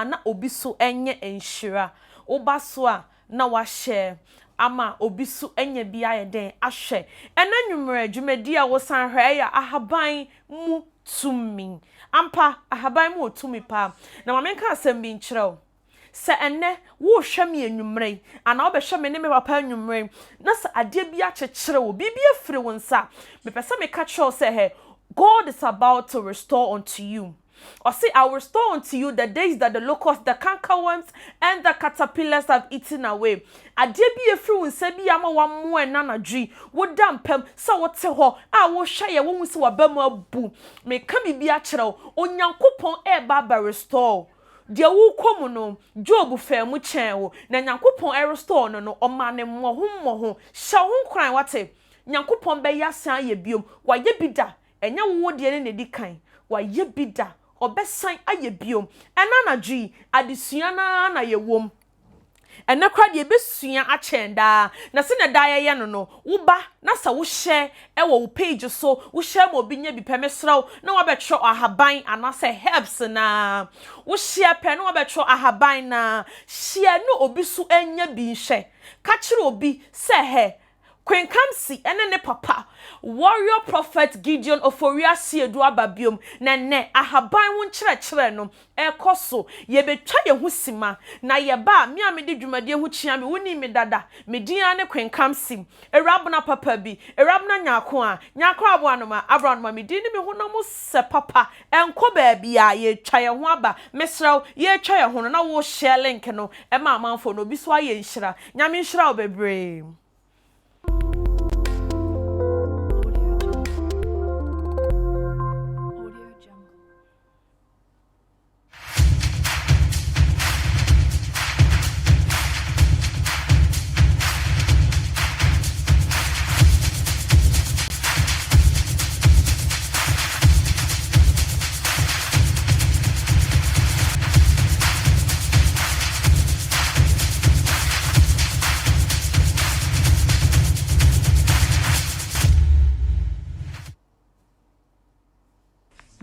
paa na obi so nyɛ nhyira. Woba so a na wahyɛ ama obi so anya bi ayɛ dɛn ahwɛ. Ɛnɛ nwummerɛ dwumadie a wosan hwɛ ɛyɛ ahaban mu tumi. Ampa, ahaban mu wɔ tumi paa. Na ma menka asɛm bi nkyerɛ wo. Sɛ ɛnnɛ worehwɛ me anwummerɛ yi, anaa wobɛhwɛ me ne me papa anwummerɛ yi, na sɛ adeɛ bi akyekyere wo, biribi afiri wo nsa a, mepɛ sɛ meka kyerɛ wo sɛ, hɛ, God is about to restore unto you. Ɔse, I will restore unto you the days that the locusts, the cankerworms, and the caterpillars have eaten away. Adeɛ bi afiri wo nsa bi ama woamoa ɛna anadwo yi, woda mpam sɛ wote hɔ a wohwɛ yɛ, wohu sɛ w'aba mu abu. Meka biribi akyerɛ wo, Onyankopɔn ɛreba abɛ restore. Deɛ worekɔ mu no, Job faa mu kyɛn wo, na Nyankopɔn restore no no, ɔmaa no mmɔho mmɔho. Hyɛ wo ho nkuran, wate? Nyankopɔn bɛyɛ asan ayɛ biom. Wayɛ bi da. Ɛnyɛ wo wo deɛ ne na ɛdi kan. Wayɛ bi da. Ɔbɛsan ayɛ biom. Ɛna anadwo yi, adesua no ara na yɛwom. Ɛnnɛ koraa deɛ yɛbɛsua akyɛn daa. Na sɛdeɛ daa yɛyɛ no no, woba na sɛ wohyɛ wɔ wo page so, wohyɛ ma obi nya bi pɛ, mesrɛ wo na woabɛtwerɛ ahaban anaasɛ herbs no ara. Wohyɛ pɛ na woabɛtwerɛ ahaban no ara. Hyɛ na obi so nya bi nhwɛ. Ka kyerɛ obi sɛ hɛ, Queen Kamsi ne ne papa, Warrior Prophet Gideon Ofori Asiedu aba biom, na ɛnnɛ ahaban ho nkyerɛkyerɛ no rekɔ so. Yɛbɛtwa yɛn ho sima, na yɛba a, me a mede dwumadie ho kyia me, wonim me dada, me din ara ne Queen Kamsi, Awurabena papa bi, Awurabena Nyarko a, Nyarko Aboanoma, Aboanoma, me din ne me honam sɛ papa, ɛnkɔ baabiara, yɛretwa yɛn ho aba, mesrɛ wo, yɛretwa yɛn ho no, na wo share link no ma amanfoɔ na obi so ayɛ nhyira. Nyame nhyira wo bebree.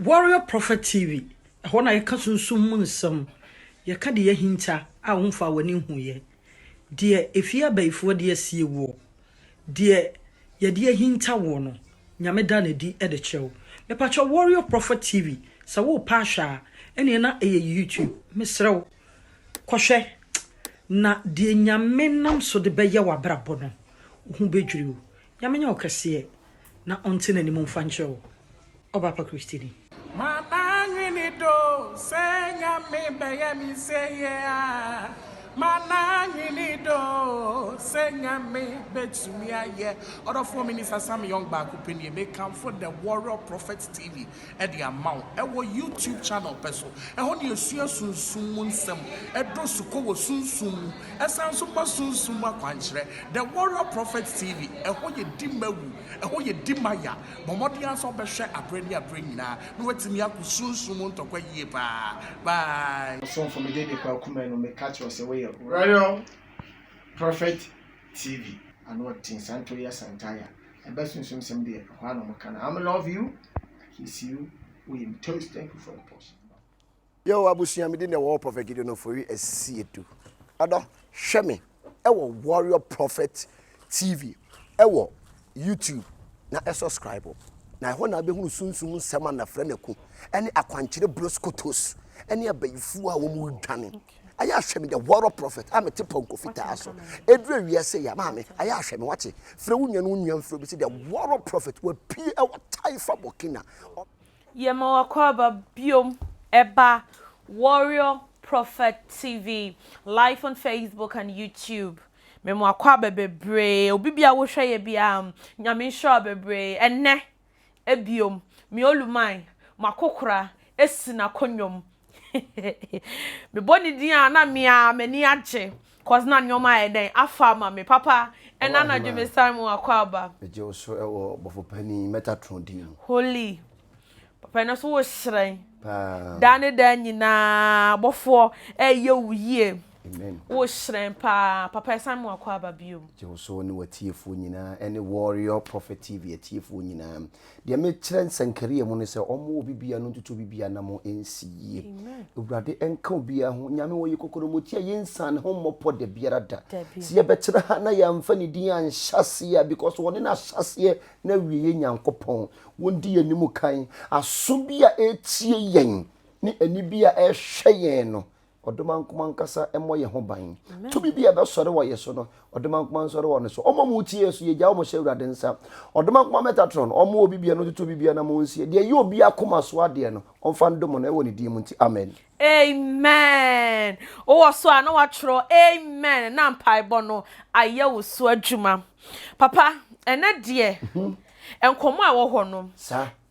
Warrior Prophet TV, ɛhɔ na yɛka sunsum mu nsɛm, yɛka deɛ ahinta a womfaa w'ani nhuiɛ, deɛ efie abayifoɔ de asie woɔ, deɛ yɛde ahinta woɔ no, Nyame da no adi de kyerɛ wo. Mepakyɛw Warrior Prophet TV, sɛ worepɛ ahwɛ a, ɛneɛ na ɛyɛ YouTube. Mesrɛ wo, kɔhwɛ na deɛ Nyame nam so de bɛyɛ w'abrabɔ no, wo ho bɛdwiri wo. Nyame nyɛ wo kɛseɛ na ɔnte n'anim mfa nkyerɛ wo. Ɔbaapa Christy ni. Mananwene do sɛ Nyame bɛyɛ me sei a Mananwene do sɛ Nyame bɛtumi ayɛ Ɔdɔfoɔ Minister Sam Young baako pɛ nie Mekamfo The Warrior Prophet TV de ama wo Ɛwɔ YouTube channel pɛ so Ɛhɔ na yɛsua sunsum mu nsɛm Ɛdɔ sukɔ wɔ sunsum mu Ɛsan nso ma sunsum mu akwankyerɛ The Warrior Prophet TV Ɛhɔ yɛ di mawu Ɛhɔ yɛ di maya Bɔ mmɔden ara sɛ wobɛhwɛ aberɛ ne aberɛ nyinaa na woatumi ako sunsum mu ntɔkwa yie paa. Bye! Ɔsomfo me din de Kwaku Manu meka kyerɛ wo sɛ woyɛ Royal Prophet TV ano ɔden Santoria Santaya ɛbɛ sunsum sɛm deɛ ɛhɔ ara na wɔka no I'm love you I kiss you woyɛ me toast thank you for the portion. Yo abusua me din de Warrior Prophet Gideon Ofori Asiedu. Ɔdɔ hwɛ me ɛwɔ Warrior Prophet TV ɛwɔ YouTube na ɛ subscribe na ɛhɔ na abɛhunu sunsum nsɛm a nafrɛ no aku ɛne akwankyerɛ broskotos ɛne abayifuo a wɔn redwane. Ayɛ ahwɛ me the Warrior Prophet a mete pɔnkɔ fitaa so. Ɛduru awiase yɛ maame ayɛ ahwɛ me wate. Frɛ wo nua no wo nua mfrɛ obi sɛ the Warrior Prophet wapue ɛwɔ Taifa Burkina. Yɛma w'akwaaba biom ɛba Warrior Prophet TV live on Facebook and YouTube. Mema w'akwaaba bebree. Obi bia wohwɛ yɛ bia Nyame nhyira wo bebree. Ɛnnɛ ebiom me Oluman makokora esi n'akonnwa mu. Mebɔ ne din a na me ara m'ani agye cause na nneɛma ayɛ dɛn afa ama me papa. Ɛna anadwo me san mu akɔ aba. Megye wo so wɔ bɔfo panin Metatron din mu. Holy papa ɛno so wo hyerɛn. Paa. Daa ne daa nyinaa bɔfoɔ ɛyɛ wo yie. Amen. Wohyerɛn paa. Papa yɛsan mu akɔ aba bio. Gye wo so ne w'atiefoɔ nyinaa ɛne Warrior Prophet TV atiefoɔ nyinaa. Deɛ mekyerɛ nsɛnkaria mu ne sɛ ɔmo obi bia no ntutu obi bia na mo nsi yie. Awurade nka obiara ho. Nyame ɔyɛ kokoromoti a yɛnsan ne ho mmɔ pɔ da biara da. Sɛ yɛbɛtena ha na yɛamfa ne din anhyɛ aseɛ a because ɔne no ahyɛaseɛ na awieɛ Nyankopɔn. Wɔndi yɛn anim kan. Aso bi a ɛretie yɛn ne ani bi a ɛrehwɛ yɛn no, Ɔdomankoma ankasa mmɔ yɛn ho ban. Tumi bi a ɛbɛsɔre wɔ yɛn so no, Ɔdomankoma nsɔre wɔ ne so. Wɔn a wɔtie yɛn so, yɛgya wɔn hyɛ Awurade nsa. Ɔdomankoma Metatron, ɔmmoa obi biara na ɔntutu obi biara na ma ɔnsie. Deɛ ɛyɛ obi akoma so adeɛ no, ɔmfa ndom no, ɛwɔ ne din mu nti, amen. Amen! Wowɔ so a na woatwerɛ amen na mpaebɔ no ayɛ wo so adwuma. Papa, ɛnɛ deɛ nkɔmmɔ a ɛwɔ hɔ no,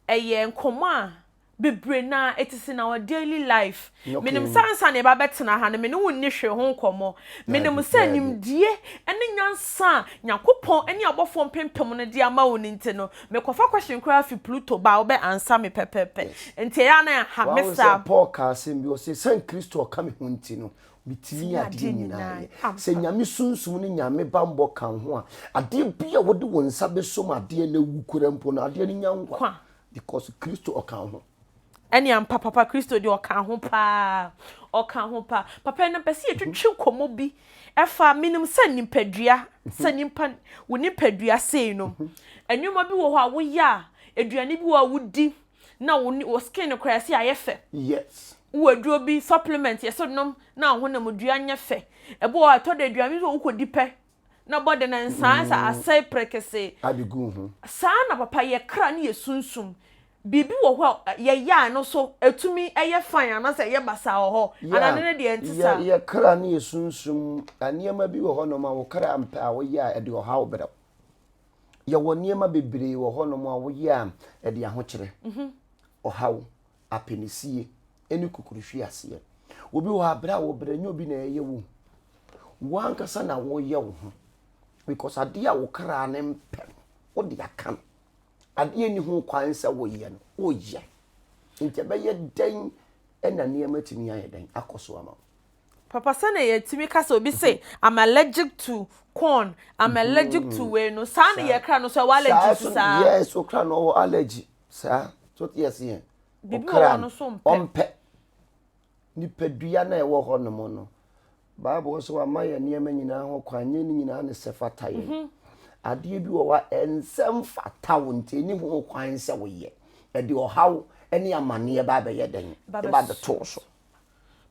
ɛyɛ nkɔmmɔ a bebree no ara it is in our daily life. Menim sɛ ansa na yɛba bɛtena ha no, me ne wo nni hwee ho nkɔmmɔ. Menim sɛ nimdie ne nyansa a Nyankopɔn ne abɔfoɔ mpempem no de ama wo no nti no, mekɔfa question koraa fi Pluto ba a, wobɛ answer me pɛpɛpɛ. Nti ɛyɛ a na ɛha me Wahu saa. sɛ Paul kaa asɛm bi, ɔse, Sɛn Kristo a ɔka me ho nti no, metumi yɛ adeɛ nyinaa yɛ. Sɛ Nyame sunsum ne Nyame bammɔ ka wo ho a, adeɛ bi a wode wo nsa bɛsɔ mu adeɛ no awu koraa mpo no, adeɛ no nya nkwa. Because Kristo ɔka wo ho. Ɛne ampa papa Kristo deɛ ɔka ho paa ɔka ho paa papa ɛnna mpɛ sɛ yɛtwetwe nkɔmmɔ bi ɛfa menim sɛ nipadua sɛ nipa wo nipadua sei no nneɛma bi wɔ hɔ a woyɛ a aduane bi wɔ hɔ a wodi na wo wo skin no koraa yɛsɛ ayɛ fɛ yes wowɔ aduro bi supplement yɛsɛ nom na wo honam dua nyɛ fɛ ɛbɔ hɔ a ɛtɔ da aduane bi wɔ wokɔdi pɛ na bɔde no nsaa sɛ asɛe prekese. Abegu ho. Saa na papa yɛ kra ne yɛ sunsum. Biribi wɔ hɔ a yɛyɛ a ɛno nso ɛtumi yɛ fine anaasɛ ɛyɛ basaa wɔ hɔ anaa ɛno no deɛ ɛnte saa? Yɛ kra ne yɛ sunsum, nneɛma bi wɔ hɔnom a wo kra mpɛ a woyɛ a ɛde ɔhaw brɛ wo. Yɛwɔ nneɛma bebree wɔ hɔnom a woyɛ a ɛde ahokyerɛ, ɔhaw, apinisie ne kukuruhweaseɛ. Obi wɔ hɔ a berɛ a wɔbrɛ nyɛ obi na ɛyɛ wo. Wo ankasa na woyɛ wo ho because adeɛ a wo kra no mpɛ no wode aka no. Adeɛ nni ho kwan sɛ woyɛ no woyɛ. Nti ɛbɛyɛ dɛn na nneɛma atumi ayɛ dɛn akɔ so ama wo. Papa sɛnea yɛtumi ka sɛ obi se I'm allergic to corn, I'm allergic to wei no, saa na yɛ kra no nso ɛwɔ allergy so saa? Yes, wo kra no ɔwɔ allergy saa. So te aseɛ? Biribi wɔ hɔ no so mpɛ. Ɔmpɛ. Nipadua no a ɛwɔ hɔ nom no, Bible sɛ wama yɛn nneɛma nyinaa ho kwan, nyɛ ne nyinaa ne sɛ fata yɛn. Mhm. Adeɛ bi wɔ hɔ a ɛnsɛ mfata wo nti ɛni ho kwan sɛ woyɛ. Ɛde ɔhaw ne amanneɛ ba abɛyɛ dɛn? Ɛba abɛto wo so.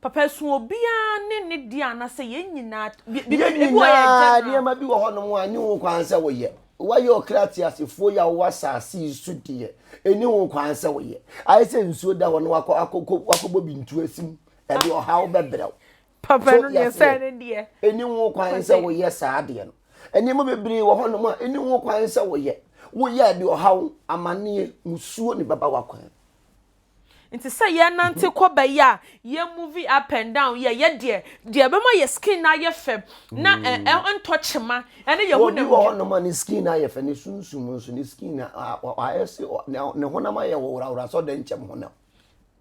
Papa ɛso obiara ne ne deɛ anasɛ yɛn nyinaa yɛn nyinaa nneɛma bi wɔ hɔnom a ɛni ho kwan sɛ woyɛ woayɛ ɔkra teasefoɔ yi a wowɔ asase yi so deɛ ɛni ho kwan sɛ woyɛ ayɛ sɛ nsuo da hɔ no wakɔ akɔkɔ wakɔbɔ bi ntu asim ɛde ɔhaw bɛbrɛ wo papa no deɛ sɛ ne deɛ ɛni ho kwan sɛ woyɛ saa adeɛ no nneɛma bebree wɔ hɔnom a ɛni ho kwan sɛ woyɛ woyɛ ɛde ɔhaw amanneɛ musuo ne bɛba wakwan Nti sɛ yɛ nante kɔ bɛ yi a yɛ movie up and down yɛ yɛ deɛ deɛ ɛbɛma yɛ skin no ayɛ fɛ na ɛ ɛ ntɔ kyema ɛne yɛ ho Obi nam wɔ hɔnom a ne skin ayɛ fɛ ne sunsum nso ne skin ayɛ se ne honam ayɛ woworawora sɛ ɔdɛ nkyɛm honam.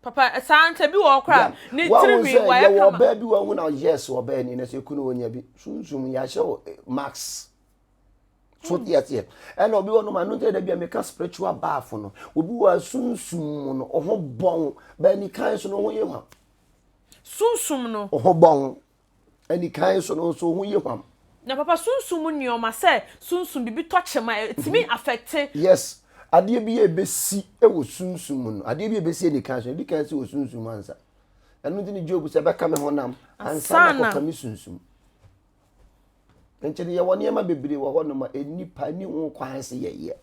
Papa saa nti ebi wɔ hɔ koraa ne tiri hwi wayɛ kama. Yɛwɔ ɔbaa bi wɔ ho na yes ɔbaa ni na sɛ kunu onya bi sunsum yɛahyɛ wo max. So te aseɛ ɛna obi wɔ nom ano nti da bi a meka spiritual bath no obi wɔ asunsum mu no ɔho bɔn bɛn nikan so no ɔho yɛ hwam. Sunsum no. Ɔho bɔn anikan so no nso ɔho yɛ hwam. Na papa sunsum mu nneɛma sɛ sunsum bibi tɔ kyema ɛtumi mhm. affecte. Yes adeɛ bi a ɛbɛsi wɔ sunsum mu no adeɛ bi a ɛbɛsi anikan so ɛdi kan si wɔ sunsum ansa ɛno nti ne Job sɛ ɛbɛka me honam ansa na kɔka me sunsum. Nti no yɛwɔ nneɛma bebree wɔ hɔnom a nnipa nni ho kwan sɛ yɛyɛ.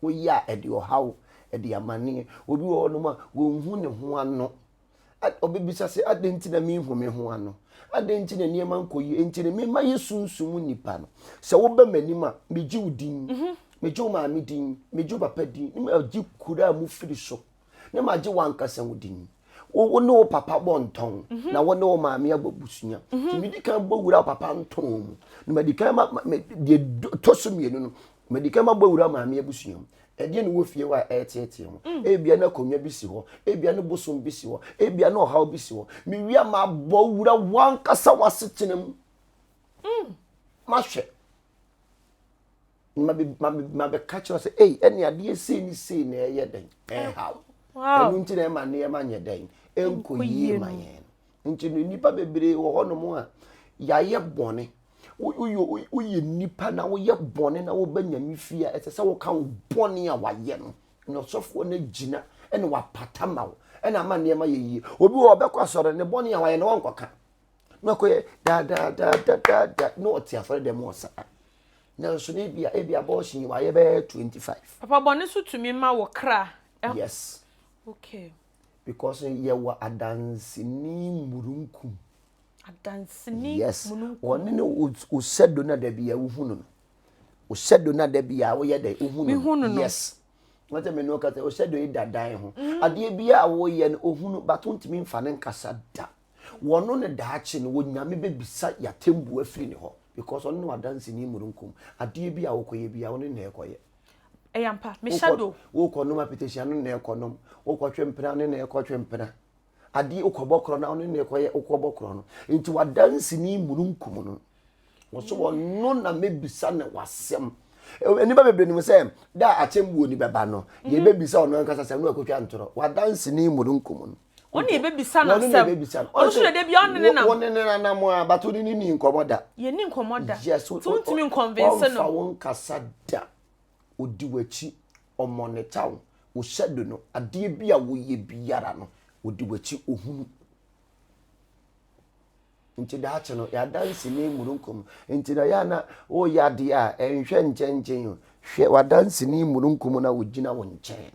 Woyɛ a ɛde ɔhaw, ɛde amanneɛ. Obi wɔ hɔnom a wɔnhu ne ho ano. Ɔbɛbisa sɛ adɛn nti na menhu me ho ano? Adɛn nti na nneɛma nkɔ yie? Nti no mema yɛ sunsum nnipa no. Sɛ woba m'anim a, megye wo din, mhm. megye wo maame din, megye wo papa din, ne magye kura a mofiri so. na magye w'ankasa wo din. Wo wo ne wo papa bɔ ntɔn mhm. na wo ne wo maame abɔ busua. Mhm. Nti medi kan bɔ wura papa ntɔn mu. Na madi kan ma deɛ tɔ so mmienu no, madi kan ma bɔ wura maame abusua mu. Ɛdeɛn na ɛwɔ fie hɔ a ɛreteetee mo? Ebia na akonnwa bi si hɔ, ebia na bosom bi si hɔ, ebia na ɔhaw bi si hɔ. Mewie a mabɔ wura w'ankasa w'asetena mu. Mahwɛ. Mabɛka kyerɛ sɛ, ei, ɛne adeɛ sei ne sei na ɛyɛ dɛn? Ɛhaw. Ɛno nti na ɛma nneɛma nyɛ dɛn? Ɛnkɔ yie ma yɛn. Nti no nnipa bebree wɔ hɔnom a yɛayɛ bɔne. Woyɛ nnipa na woyɛ bɔne na woba Nyame fie a, ɛsɛ sɛ woka wo bɔne a wayɛ no. Na ɔsɔfoɔ no agyina ɛna wapata ma wo ɛna ama nneɛma yɛ yie. Obi wɔ ɔbɛkɔ asɔre ne bɔne a wayɛ no wɔnkɔka. Na ɔkɔyɛ daadaadaadaada na ɔte asɔre dɛm wɔ saa. Nanso no ebia ebia abortion wayɛ bɛyɛ 25. Papa bɔne so tumi ma wo kra. Yes. Okay. Because yɛwɔ adanseni mununkum. Adanseni yes. mununkum. Wɔne ne osɛdo na da bi a wohu no no. Osɛdo na da bi a woyɛ dɛ wohu no no. Yes. Wɔn sɛ menu kasa osɛdo yi da dan ho. Mm. Adeɛ bi a woyɛ no ohunu bato ntumi nfa ne nkasa da. Wɔno ne daakye no wɔnyame bɛbisa yɛatɛmbu afiri ne hɔ because ɔno ne wadanseni mununkum. Adeɛ bi a wokɔyɛ bi a wɔne na ɛkɔyɛ. Ɛyɛ ampa. Me shadow. Wokɔ nom apetesi ano na ɛkɔ nom. Wokɔ twe mpena ne na ɛkɔ twe mpena. Adeɛ wokɔbɔ korɔ no ano na ɛkɔyɛ wokɔbɔ korɔ no. Nti wadanseni mununkum no. Wɔso wɔno na mɛbisa no wasɛm. Nnipa bebree nim sɛ da a akyɛmbuo ni bɛba no, mhm. yɛbɛbisa ɔno ankasa sɛ no akɔtwa ntorɔ. Wadanseni mununkum no. Wɔn na yɛbɛbisa no asɛm. Ɔno nso na dabi ɔne ne nam. Wɔne ne nanam a bato ne ne ni nkɔmɔ da. Yɛni nkɔmɔ da. Yes. Tuntumi nkɔnvinse no. Ɔmfa wo nkasa da. Ɔdi w'akyi, ɔmɔneta wo, wo shadow no, adeɛ bi a woyɛ biara no, ɔdi w'akyi, ɔhunu. Nti daakye no, yɛadanseni mununkum. Nti na yɛ a na woyɛ adeɛ a, ɛnhwɛ nkyɛnkyɛn o. Hwɛ w'adanseni mununkum na ɔgyina wo nkyɛn.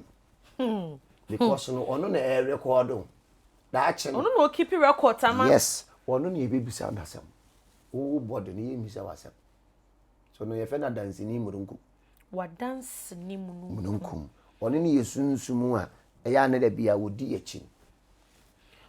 Hmm. Because no, ɔno na ɛrekɔɔdo. Daakye no. Ɔno na ɔkipi record ama. Yes, ɔno na yɛbɛbisa n'asɛm. Wo bɔde no, yɛmmisa w'asɛm. So no yɛfrɛ no adanseni mununkum. W'adanseni mununkum. Mununkum. Ɔno ne yɛ sunsum a ɛyɛ a na da bi a wɔdi akyi.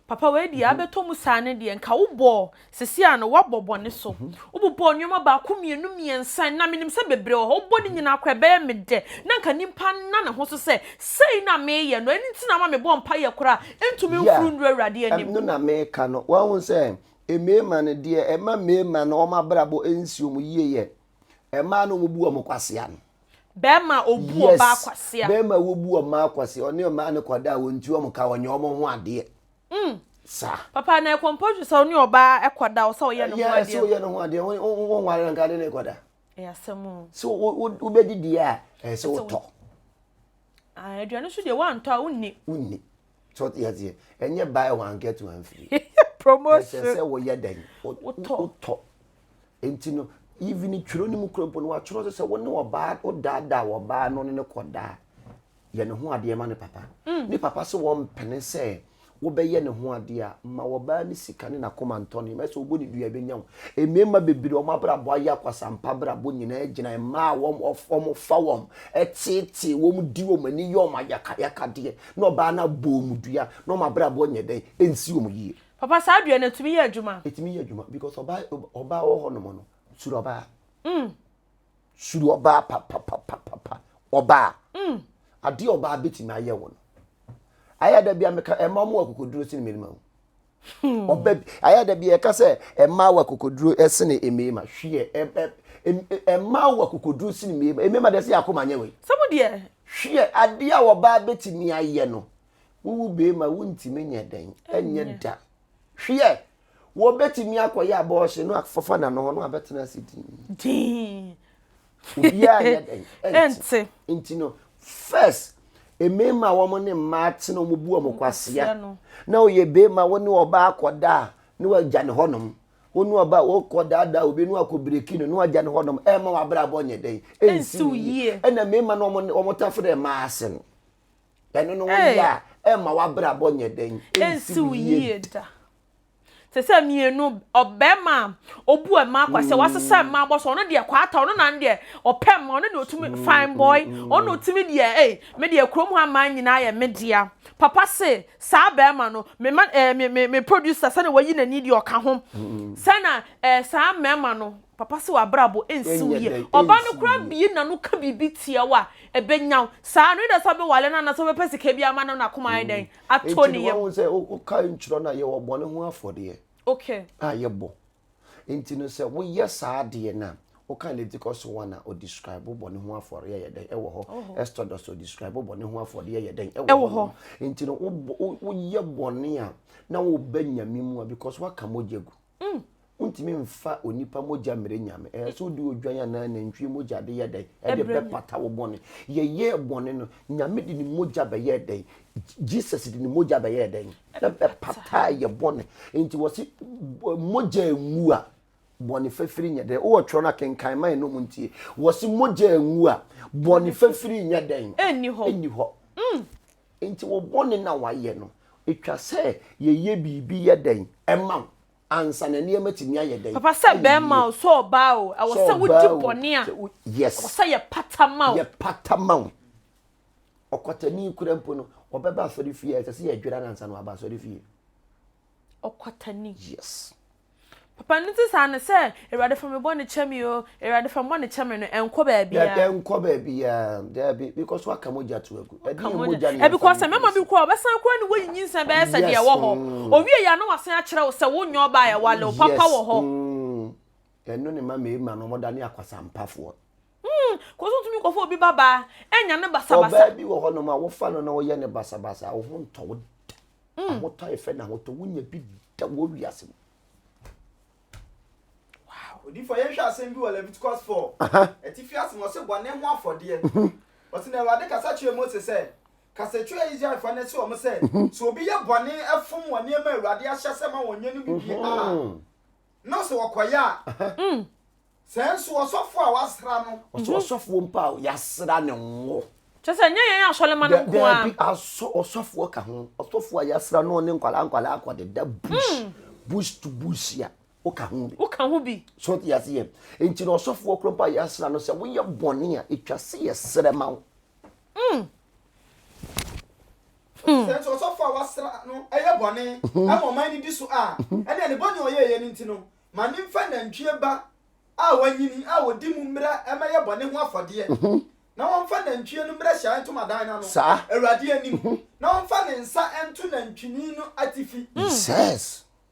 Papa wei deɛ abɛtɔ mu saa ne deɛ nka wobɔɔ sisi a no woabɔ bɔne so. Wobobɔɔ nneɛma baako mmienu mmiɛnsa na menim sɛ bebree wɔ hɔ wobɔ ne nyinaa koraa ɛbɛyɛ me dɛ na nka nipa nna ne ho so sɛ sei na meyɛ no ɛno nti na ama mebɔ mpaeɛ koraa ɛntumi mforo nnuru Awurade anim. Ɛno na meka no wahu sɛ Mmarima no, deɛ ɛma mmarima no wɔn abrabɔ nsi wɔn yie yɛ mmaa no wɔbu wɔn kwasea no. Bɛrima obu ɔbaa kwasea. Bɛrima wobu ɔmaa kwasea ɔne ɔmaa no kɔda a wɔntu wɔn ka wɔnyɛ wɔn ho adeɛ. Mm. Saa. Papa na ɛkɔmpɔtwi sɛ ɔne ɔbaa ɛkɔda ɔsɛ ɔyɛ ne ho adeɛ. Yɛ sɛ ɔyɛ ne ho adeɛ wɔn nware no nka ne ne kɔda. Ɛyɛ asɛm o. Sɛ wobɛdidi a ɛyɛ sɛ wotɔ. Aduane nso deɛ woantɔ a wonni. Wonni. So ɔte aseɛ? Ɛnyɛ buy one get one free. Promotion. Ɛsɛ sɛ woyɛ dɛn? Wotɔ. Nti no, even twerɛ no mu kura mpo no, watwerɛ sɛ sɛ wo ne ɔbaa, wodaadaa ɔbaa no ne ne kɔdaa, yɛ ne ho adeɛ ma ne papa. Mm. Ne papa sɛ wɔmpene sɛ wobɛyɛ ne ho adeɛ a, ma ɔbaa ne sika ne n'akoma ntɔ ne. Mɛsɛ wobɔ ne dua ɛbɛnya wo. Mmarima bebree wɔn abrabɔ ayɛ akwasampa abrabɔ nyinaa gyina mmaa a wɔn wɔfa wɔn, ɛteetee wɔn, di wɔn ani, yɛ wɔn ayakayakadeɛ. na ɔbaa no abɔ wɔn dua na wɔn abrabɔ nyɛ dɛn ɛnsi wɔn yie. Papa saa dua no ɛtumi yɛ adwuma. Ɛtumi yɛ adwuma because ɔbaa ɔbaa wɔ hɔ nom no suro ɔbaa. Mm. Suro ɔbaa papapapapa ɔbaa. Mm. Adeɛ ɔbaa bɛtumi ayɛ wɔ no. Ayɛ da bi a meka ɛma wɔn akokoduro sene mmarima o. Hmm. Ɔba bi ayɛ da bi ɛka sɛ ɛma wɔ akokoduro sene mmarima hweɛ ɛma wɔ akokoduro sene mmarima mmarima deɛ sɛ yɛ akoma nyɛ wei. Sɛ mo deɛ. Hweɛ adeɛ a ɔbaa bɛtumi ayɛ no wowu bɛrima wontumi nyɛ dɛn ɛnyɛ da hweɛ wɔbɛtumi akɔyɛ abɔɔhye no afafa n'ano hɔ no abɛtena ase din. Din. Obiara nyɛ dɛn ɛnte. Nti no first mmarima a wɔn ne mmaa tena wɔn bu wɔn kwasea na ɔyɛ barima wɔn ne ɔbaa akɔda a ne wagya ne hɔnom wɔn ne ɔbaa wɔkɔ daadaa obi ne wakɔ bireki no ne wagya ne hɔnom ɛma wabrabɔ nyɛ dɛn ɛnsi yie ɛna mmarima no wɔn wɔn tafere mmaa ase no ɛno no wɔn yɛ a ɛma wabrabɔ nyɛ dɛn ɛnsi yie da. Te sɛ mmienu, ɔbarima a ɔbu mmaa kwa sɛ wasesa mmaa bɔ so, ɔno deɛ kwata, ɔno na deɛ ɔpɛ mmaa, ɔno deɛ ɔtumi fine boy, ɔno na ɔtumi deɛ ei, me deɛ kurom ha mmaa nyinaa yɛ me dea. Papa se saa barima no, me ma eh, me me me producer sɛnea wayi n'ani deɛ ɔka ho, sɛnea eh, saa mmarima no. Papa sɛ w'abrabɔ nsi wo Ɛnyɛ yie. dɛn, Ɔbaa no ɛnsi wo koraa yie. bue n'ano ka biribi tia wo a, ɛbɛnya wo. Saa no, either sɛ wobɛwale no anaasɛ wobɛpɛ sika bi ama no na n'akoma ayɛ dɛn? Atɔ Nti ne no yam. wahu sɛ wokae ntwerɛ no a yɛwɔ bɔne ho afɔdeɛ Okay. a yɛbɔ. Nti no sɛ woyɛ saa adeɛ no a, wokan Leviticus 1 a, ɔdescribe bɔne ho afɔreɛ yɛ dɛn ɛwɔ hɔ. Exodus ɔdescribe bɔne ho afɔdeɛ yɛ dɛn ɛwɔ Ɛwɔ hɔ hɔ. nom. Nti no wobɔ woyɛ bɔne a na woba Nyame mu a because woaka mogya gu. Wontumi mfa onipa mogya mmrɛ Nyame. Ɛyɛ sɛ wode odwan anaa nantwie mogya de yɛ dɛn? Ɛde bɛpata wo bɔne. Yɛyɛɛ bɔne no, Nyame de ne mogya bɛyɛɛ dɛn? Jesus de ne mogya bɛyɛɛ dɛn? Ɛbɛpataa yɛ bɔne. Nti wɔse mogya nwu a, bɔne fafiri nyɛ dɛn? Wowɔ twerɛ no a kenkan ma yɛn na ɔmo ntie. Wɔse mogya nwu a, bɔne fafiri nyɛ dɛn? Ɛnni hɔ. Ɛnni hɔ. Nti wo bɔne no a wayɛ no, ɛtwa sɛ yɛyɛ biribi yɛ dɛn? Ɛma wo. Ansa na nneɛma atumi ayɛ dɛn? Papa sɛ Ayɛ bɛrima yie. o, sɛ ɔbaa o, ɛwɔ Sɛ sɛ ɔbaa wodi o, bɔne a, sɛ wo, yes. ɛwɔ sɛ yɛpata ma wo. Yɛpata ma wo. Ɔkwatani kura mpo no, ɔbɛba asɔre fie a, ɛsɛ sɛ yɛdwira no ansa na waba asɔre fie. Ɔkwatani. Yes. Papa no ti saa no sɛ, Awurade fa me bɔne kyɛ me o, Awurade fa me bɔne kyɛ me no, ɛnkɔ baabiara. Dabi, ɛnkɔ baabiara. Dabi, because waka mogya to agu. Waka Ɛdeɛn mogya. mogya na Ɛ yɛmfa because no mmarima bi nsi? koraa ɔbɛsan koraa ne wayi nyinsɛn bɛyɛ sɛ deɛ Yes. ɛwɔ hɔ. Owie yɛ a na wasan akyerɛ wo sɛ wonyɛ ɔbaa a ɛwale wo, papa Yes. wɔ hɔ. Ɛno ne ma mmarima no wɔdane akwasampafoɔ. Kò so ntumi nkɔfa obi babaa ɛnya ne basabasa. Ɔbaa bi wɔ hɔnom a wofa no na woyɛ no basabasa a, wo ho ntɔ wo da. Ahotɔ a yɛfrɛ no ahotɔ, wonya bi da wɔ wiase mu. Odiyifoɔ, yɛnhwɛ asɛm bi wɔ Leviticus 4, atifi asɛm, ɔse bɔne ho afɔdeɛ. Ɔse, na Awurade kasa kyerɛɛ Mose sɛ, Kasa kyerɛ Israelfoɔ na se wɔn sɛ, sɛ obi yɛ bɔne fom wɔ nneɛma a Awurade ahyɛ sɛ ma wɔnyɛ no bi bi a, na sɛ wɔkɔyɛ a, Sɛ nso ɔsɔfoɔ a wɔasra no. Ɔsɛ ɔsɔfoɔ mpo a yɛasra ne ngo. Kyerɛ sɛ, ɛnyɛ yɛn asɔremma no nko ara. Daabi, asɔ, ɔsɔfoɔ ka ho. Ɔsɔfoɔ a yɛasra no ɔne nkwadaa nkwadaa akɔdeda bush, bush to bush a, woka ho bi. Woka ho bi. So wote aseɛ? Enti na ɔsɔfoɔ koro mpo a yɛasra no, sɛ woyɛ bɔne a, ɛtwa sɛ yɛsrɛ ma wo. Sɛ nso ɔsɔfoɔ a wɔasra no yɛ bɔne ma ɔman no di so a, ɛnneɛ ne bɔne a ɔyɛeɛ no nti no, Ma no mfa nantwie ba a wanyini a ɔdi mu mmra mmɛyɛ bɔne ho afɔdeɛ, na ɔmfa nantwie no mmra ahyiaeɛ ntomadan no ano, Awurade anim, na ɔmfa ne nsa nto nantwinini no atifi,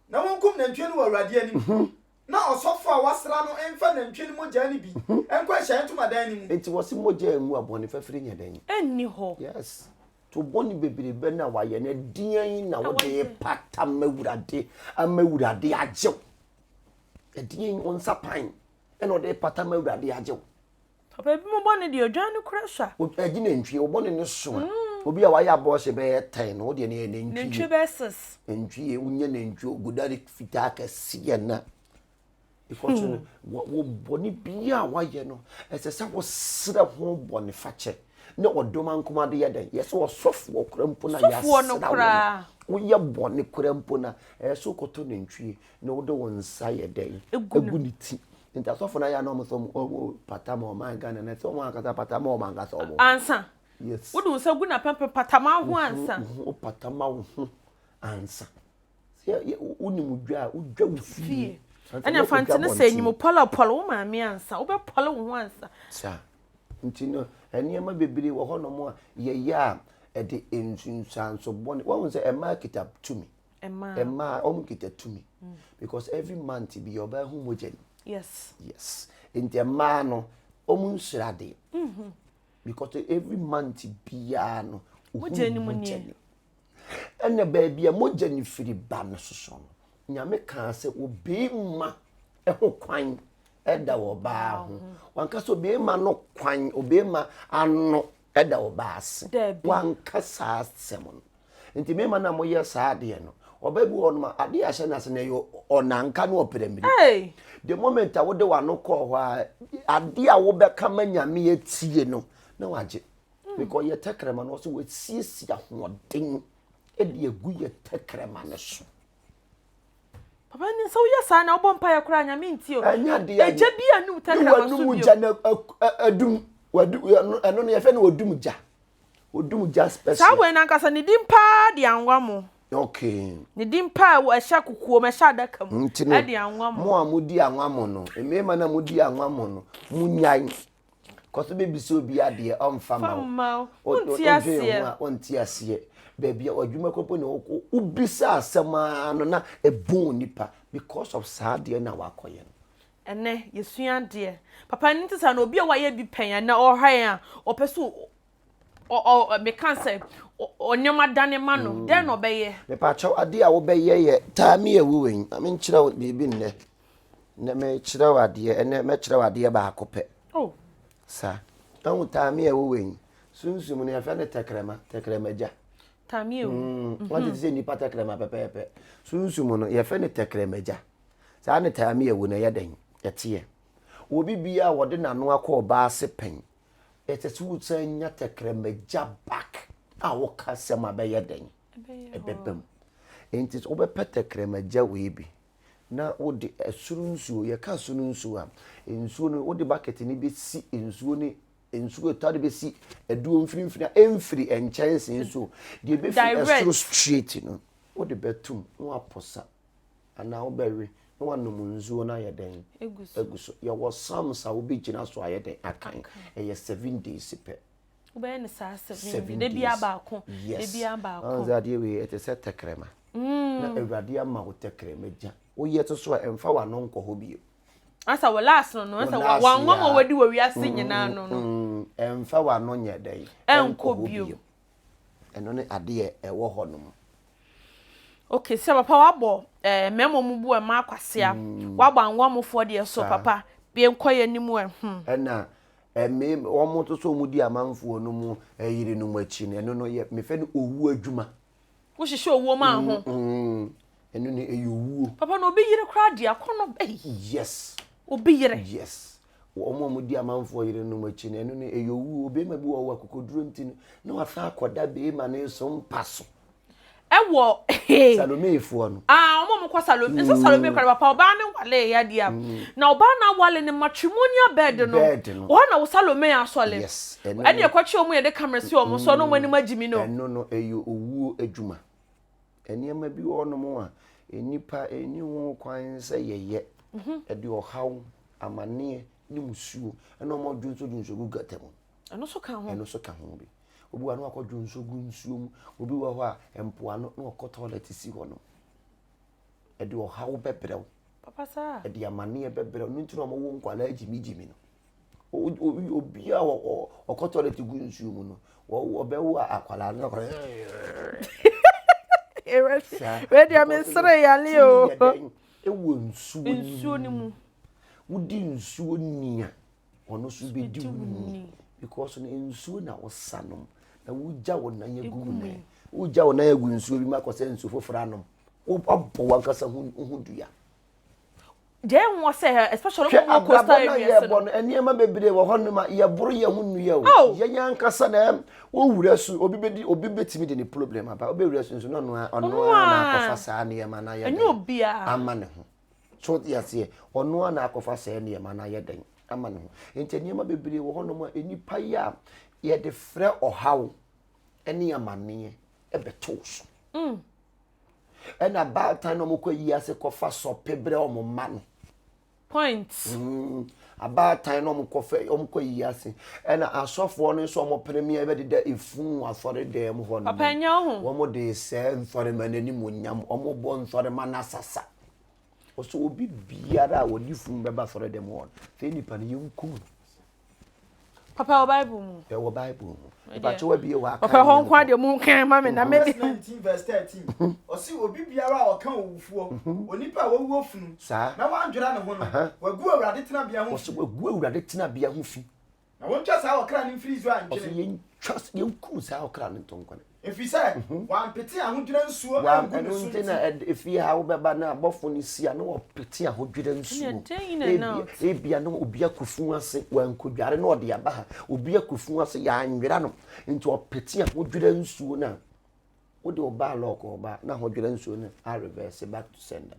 na wɔnkum nantwie no wɔ Awurade anim, na ɔsɔfoɔ a wɔasra no mfa nantwie no mogya no bi nkɔ ahyiaeɛ ntomadan no mu. Enti wɔse mogya angu a bɔne fafiri nyɛ dɛn? Ɛnni hɔ. Yes. To bɔne bebrebe no a wayɛ no, ɛdeɛn na wode repata ma Awurade ama Awurade agye wo? Ɛdeɛn wo nsa pan ɛna wode repata ma Awurade agye wo? Papa ebi mo bɔne deɛ odwan no kura so a. Ɛgye nantwie, wo bɔne no so a. Mm. Obi a wayɛ abɔɔhye bɛyɛ tɛn no, wo deɛ no yɛ nantwie. Nantwie bɛyɛ sis. Nantwie, wonya nantwie, ogodare fitaa kɛseɛ na Because hmm. wo bɔne biara a wayɛ no, ɛsɛ sɛ wosrɛ ho bɔne fakyɛ ne ɔdom ankoma de yɛ dɛn? Yɛ sɛ ɔsɔfoɔ kora mpo na yɛasra wo no. Woyɛ bɔne kora mpo na ɛyɛ sɛ wokɔtɔ nantwie na wode wo nsa yɛ dɛn? Egu ne ti. Nti asɔfo no ayɛ na wɔn sɛ wɔn pata ma ɔman Ghana na sɛ wɔn ankasa pata ma wɔn ankasa wɔn. Ansa. Yes. Wode wo nsa gu n'apampam pata ma ho ansa. Wo pata ma wo ho ansa. Sɛ wonim dwa a, wodwa wo fie. Ɛna fante no sɛ enyim pɔlɔpɔlɔ wo maame ansa, wobɛpɔlɔ wo ho ansa. Saa. Nti no, nneɛma bebree wɔ hɔnom a yɛyɛ a ɛde nsunsuanso bɔne. Wɔn sɛ mmaa kita tumi. Mmaa. Mmaa wɔn kita tumi. Mm. Because every month bi ɔbaa hu mogya ni. Yes. Yes. Nti mmaa no wɔn nsira adeɛ. Mm-hmm. Because every month biara no mogya ni mu nie. Ɛna baabi a mogya no firi ba no soso no, Nyame kaa sɛ obeema ho kwan da ɔbaa ho. Wanka sɛ obeema no kwan, obeema ano da ɔbaa ase. Wanka saa asɛm no. Nti mmarima no a moyɛ saa adeɛ no, ɔbaa bi wɔ hɔnom a adeɛ a ahyɛ no ase no ɛyɛ ɔnanka ne ɔpirambiri. The moment a wode w'ano kɔɔ hɔ a, adeɛ a wobɛka ma Nyame atie no, na wagye. Because yɛ tɛkrɛma no ɔsɛ wɔasiesie ahoɔden de agu yɛ tɛkrɛma no so. Papa ni sɛ woyɛ saa na wobɔ mpaeɛ koraa nyame ntie o. Ɛnyɛ adeɛ a Egya bi a num tɛkrɛma so bio. gya na adum ɛno no yɛfɛ no odum gya. Odum gya special. Saa wei no ankasa ne din paa de anwa mo. Okay. Ne din pa a ɛhyɛ kokoam, ɛhyɛ adaka mu, Nti no, ɛde anwa mo. mo a modi anwa mo no, mmarima no a modi anwa mo no, monyae. Kɔ so bɛbisa obi adeɛ, ɔmfa ma Fa wo. mma wo. Wo- Wonte wodwen ho aseɛ. a, wonte aseɛ. Baabi a adwuma kɔ mpo na wokɔ, wobisa asɛm ara no na ɛbɔn nipa because of saa adeɛ no a wakɔyɛ no. Ɛnɛ, yɛsua adeɛ. Papa, ɛno nti saa no, obi a wayɛ bi pɛn anaa ɔha yɛn a, ɔpɛ sɛ ɔ ɔ meka sɛ ɔ nneɛma dane ma no, dɛn na ɔbɛyɛ? Mepakyɛw, adeɛ a wobɛyɛ yɛ taa me awu wei. Ma menkyerɛ wo biribi nnɛ. Nnɛ mekyerɛ wo adeɛ, ɛnnɛ mɛkyerɛ wo adeɛ baako pɛ. Oh. Sa. Wahu taa me awu wei? Sunsum no yɛfrɛ no tɛkrɛma, tɛkrɛma gya. Taa me awu. Mm, wate te sɛ nnipa tɛkrɛma pɛpɛɛpɛ. Sunsum no yɛfrɛ no tɛkrɛma gya. Saa ne taa me awu no ɛyɛ dɛn? Ɛteɛ. Obi biara a wɔde n'ano akɔ ɔbaa ase pɛn, Ɛsɛ sɛ wosan nya tɛkrɛmagya back a woka asɛm a bɛyɛ dɛn? Ɛbɛba mu. Enti sɛ wobɛpɛ tɛkrɛmagya wei bi na wode ɛsoro nsuo, yɛka ɛsoro nsuo a, nsuo no wode bucket no bɛsi nsuo no nsuo ɛtɔ de bɛsi aduo mfinimfini a ɛmfiri nkyɛnsee so deɛ ɛbɛfiri ɛsoro straight no wode bɛtom na waposa anaa wobɛwe na wanom nsuo no ayɛ dɛn agu so. Yɛwɔ psalms a wobɛgyina so ayɛ dɛn akan. Ɛyɛ 7 days pɛ. Wobɛyɛ no saa 7 da biara baako. Yes. Da biara baako. Ɔn sɛ adeɛ wei ɛte sɛ tɛkrɛma. Na Awurade ama wo tɛkrɛma gya. Woyɛ to so a ɛmfa w'ano nkɔ hɔ bio. Asa wɔ last no no, asa wanwa ma wadi wɔ wiase nyinaa no no. Ɛmfa w'ano nyɛ dɛn ɛnkɔ hɔ bio. Ɛno ne adeɛ ɛwɔ hɔ nom. Okay, sɛ papa wabɔ eh, mmarima mu bu mmaa kwasea, wabɔ anwamofoɔ deɛ so papa, yɛnkɔ yɛn anim ɛ, hmm. Ɛna ɛme wɔn nso so wɔn di amanfoɔ no mu yerenom akyi no, ɛno no yɛ mefɛ no owuo adwuma. Wohyehyɛ owuo maa ho. Ɛno no ɛyɛ owuo. Papa na obi yere koraa di akɔnɔ ɛyi. Yes. Obi yere. Yes. Wɔn a wɔdi amanfoɔ yerenom akyi no, ɛno no ɛyɛ owuo. Obɛrima bi wɔ hɔ akokoduro nti no, na wasan akɔda bɛrima no nso mpa so. Ɛwɔ Salomefoɔ no. Ah, wɔn a wɔkɔ Salome. Nso Salome kora papa ɔbaa no wale ya deɛ. Na ɔbaa no awale no matrimonial bed no. Bed no. Wɔn na wɔ Salome asɔle. Yes. Ɛno Ɛne ɛkɔkye wɔn yɛde camera si wɔn so na wɔn anim agye mi no. Ɛno no ɛyɛ owuo adwuma. Nneɛma bi wɔ hɔnom a nnipa nni ho kwan sɛ yɛyɛ. Ɛde ɔhaw, amaneɛ ne musuo ɛna wɔn dwonsodwonso gu gutter mu. Ɛno nso ka ho. Ɛno nso ka ho bi. Obi wɔ hɔ a na wakɔ dwonso gu nsuo mu. Obi wɔ hɔ a mpoano na wakɔ toilet si hɔ nom. Ɛde ɔhaw bɛbrɛ wo. Papa saa. Ɛde amaneɛ bɛbrɛ wo. Ɛno nti na wɔwo nkwadaa gyimigyimi no. Obi a ɔkɔ toilet gu nsuo mu no, ɔbɛwo akwadaa no akwadaa. Wei deɛ mensere yale o. Ɛwɔ nsuo Nsuo no mu. Wodi nsuo ni a, ɔno nso bɛdi wo ni. Because no nsuo na wosa nom. Na wogya wo nan agu mu nan. Wogya wo nan agu nsuo bi mu akɔsɛ nsuo foforɔ anom. Wabɔ w'ankasa ho dua. Deɛ ɛnwɔ sɛ especially Hwɛ wɔn wɔ coastal abrabɔ no a areas yɛbɔ no. no, nneɛma bebree wɔ hɔnom a yɛboro yɛn ho nnua o. Oh! Yɛn ankasa na ɛm wowura su obi bɛdi obi bɛtumi de ne problem aba wobɛwura su nso na ɔno ara ɔno Ɔno ara na ara. akɔfa saa nneɛma no ayɛ Ɛnyɛ dɛn obiara. ama ne ho. So wote aseɛ? Ɔno ara na akɔfa saa nneɛma no ayɛ dɛn ama ne ho. Nti nneɛma bebree wɔ hɔnom a nnipa yɛ a yɛde frɛ ɔhaw ne amanneɛ bɛto wo so. Ɛna baatan na wɔkɔ yi ase kɔfa sɔpe brɛ wɔn mma no. Point. Abaatan na wɔkɔfa wɔkɔ yi ase. Ɛna asɔfoɔ no nso wɔn pere mmea bɛdeda efunu wɔ asɔre dan mu hɔ no. Papa ɛnyɛ ho. Wɔn de sɛ nsɔrema n'anim onyam. Wɔn bɔ nsɔrema n'asasa. Wɔsɛ obi biara a wɔde funu bɛba asɔre dan mu hɔ no, sɛ nipa no yɛnkum no. Papa wɔ Bible mu. Ɛwɔ Bible mu. Ìbàkyɛ wa bie wɔ aka. Papa hɔ nko adeɛ mu kan ma mi na mi. Verse 19 verse 13. Ɔsi obi biara a ɔka owufoɔ, onipa a wawu ofunu, Saa. na wandwera ne ho no, wagu Awurade tenabea ho Ɔsɛ fi. wagu Awurade tenabea ho fi. Na wɔntwa saa ɔkra no mfiri Israel Ɔsɛ nkyɛn. yɛntwa yɛnkum saa ɔkra no nto nkwane. Ɛfiri sɛ wampete ahodwira nsuo Wa angu ne ɛno so nti na nti. ɛd efie ha wobɛba na abɔfo no si a na wɔpete ahodwira nsuo. Ɛnna day in and out. Ebia na obi akɔ fun ase wankodware na ɔde aba ha. Obi akɔ fun ase yɛanwera no nti ɔpete ahodwira nsuo no a wode ɔbaa lɔɔko ɔbaa na ahodwira nsuo no a reverse back to sender.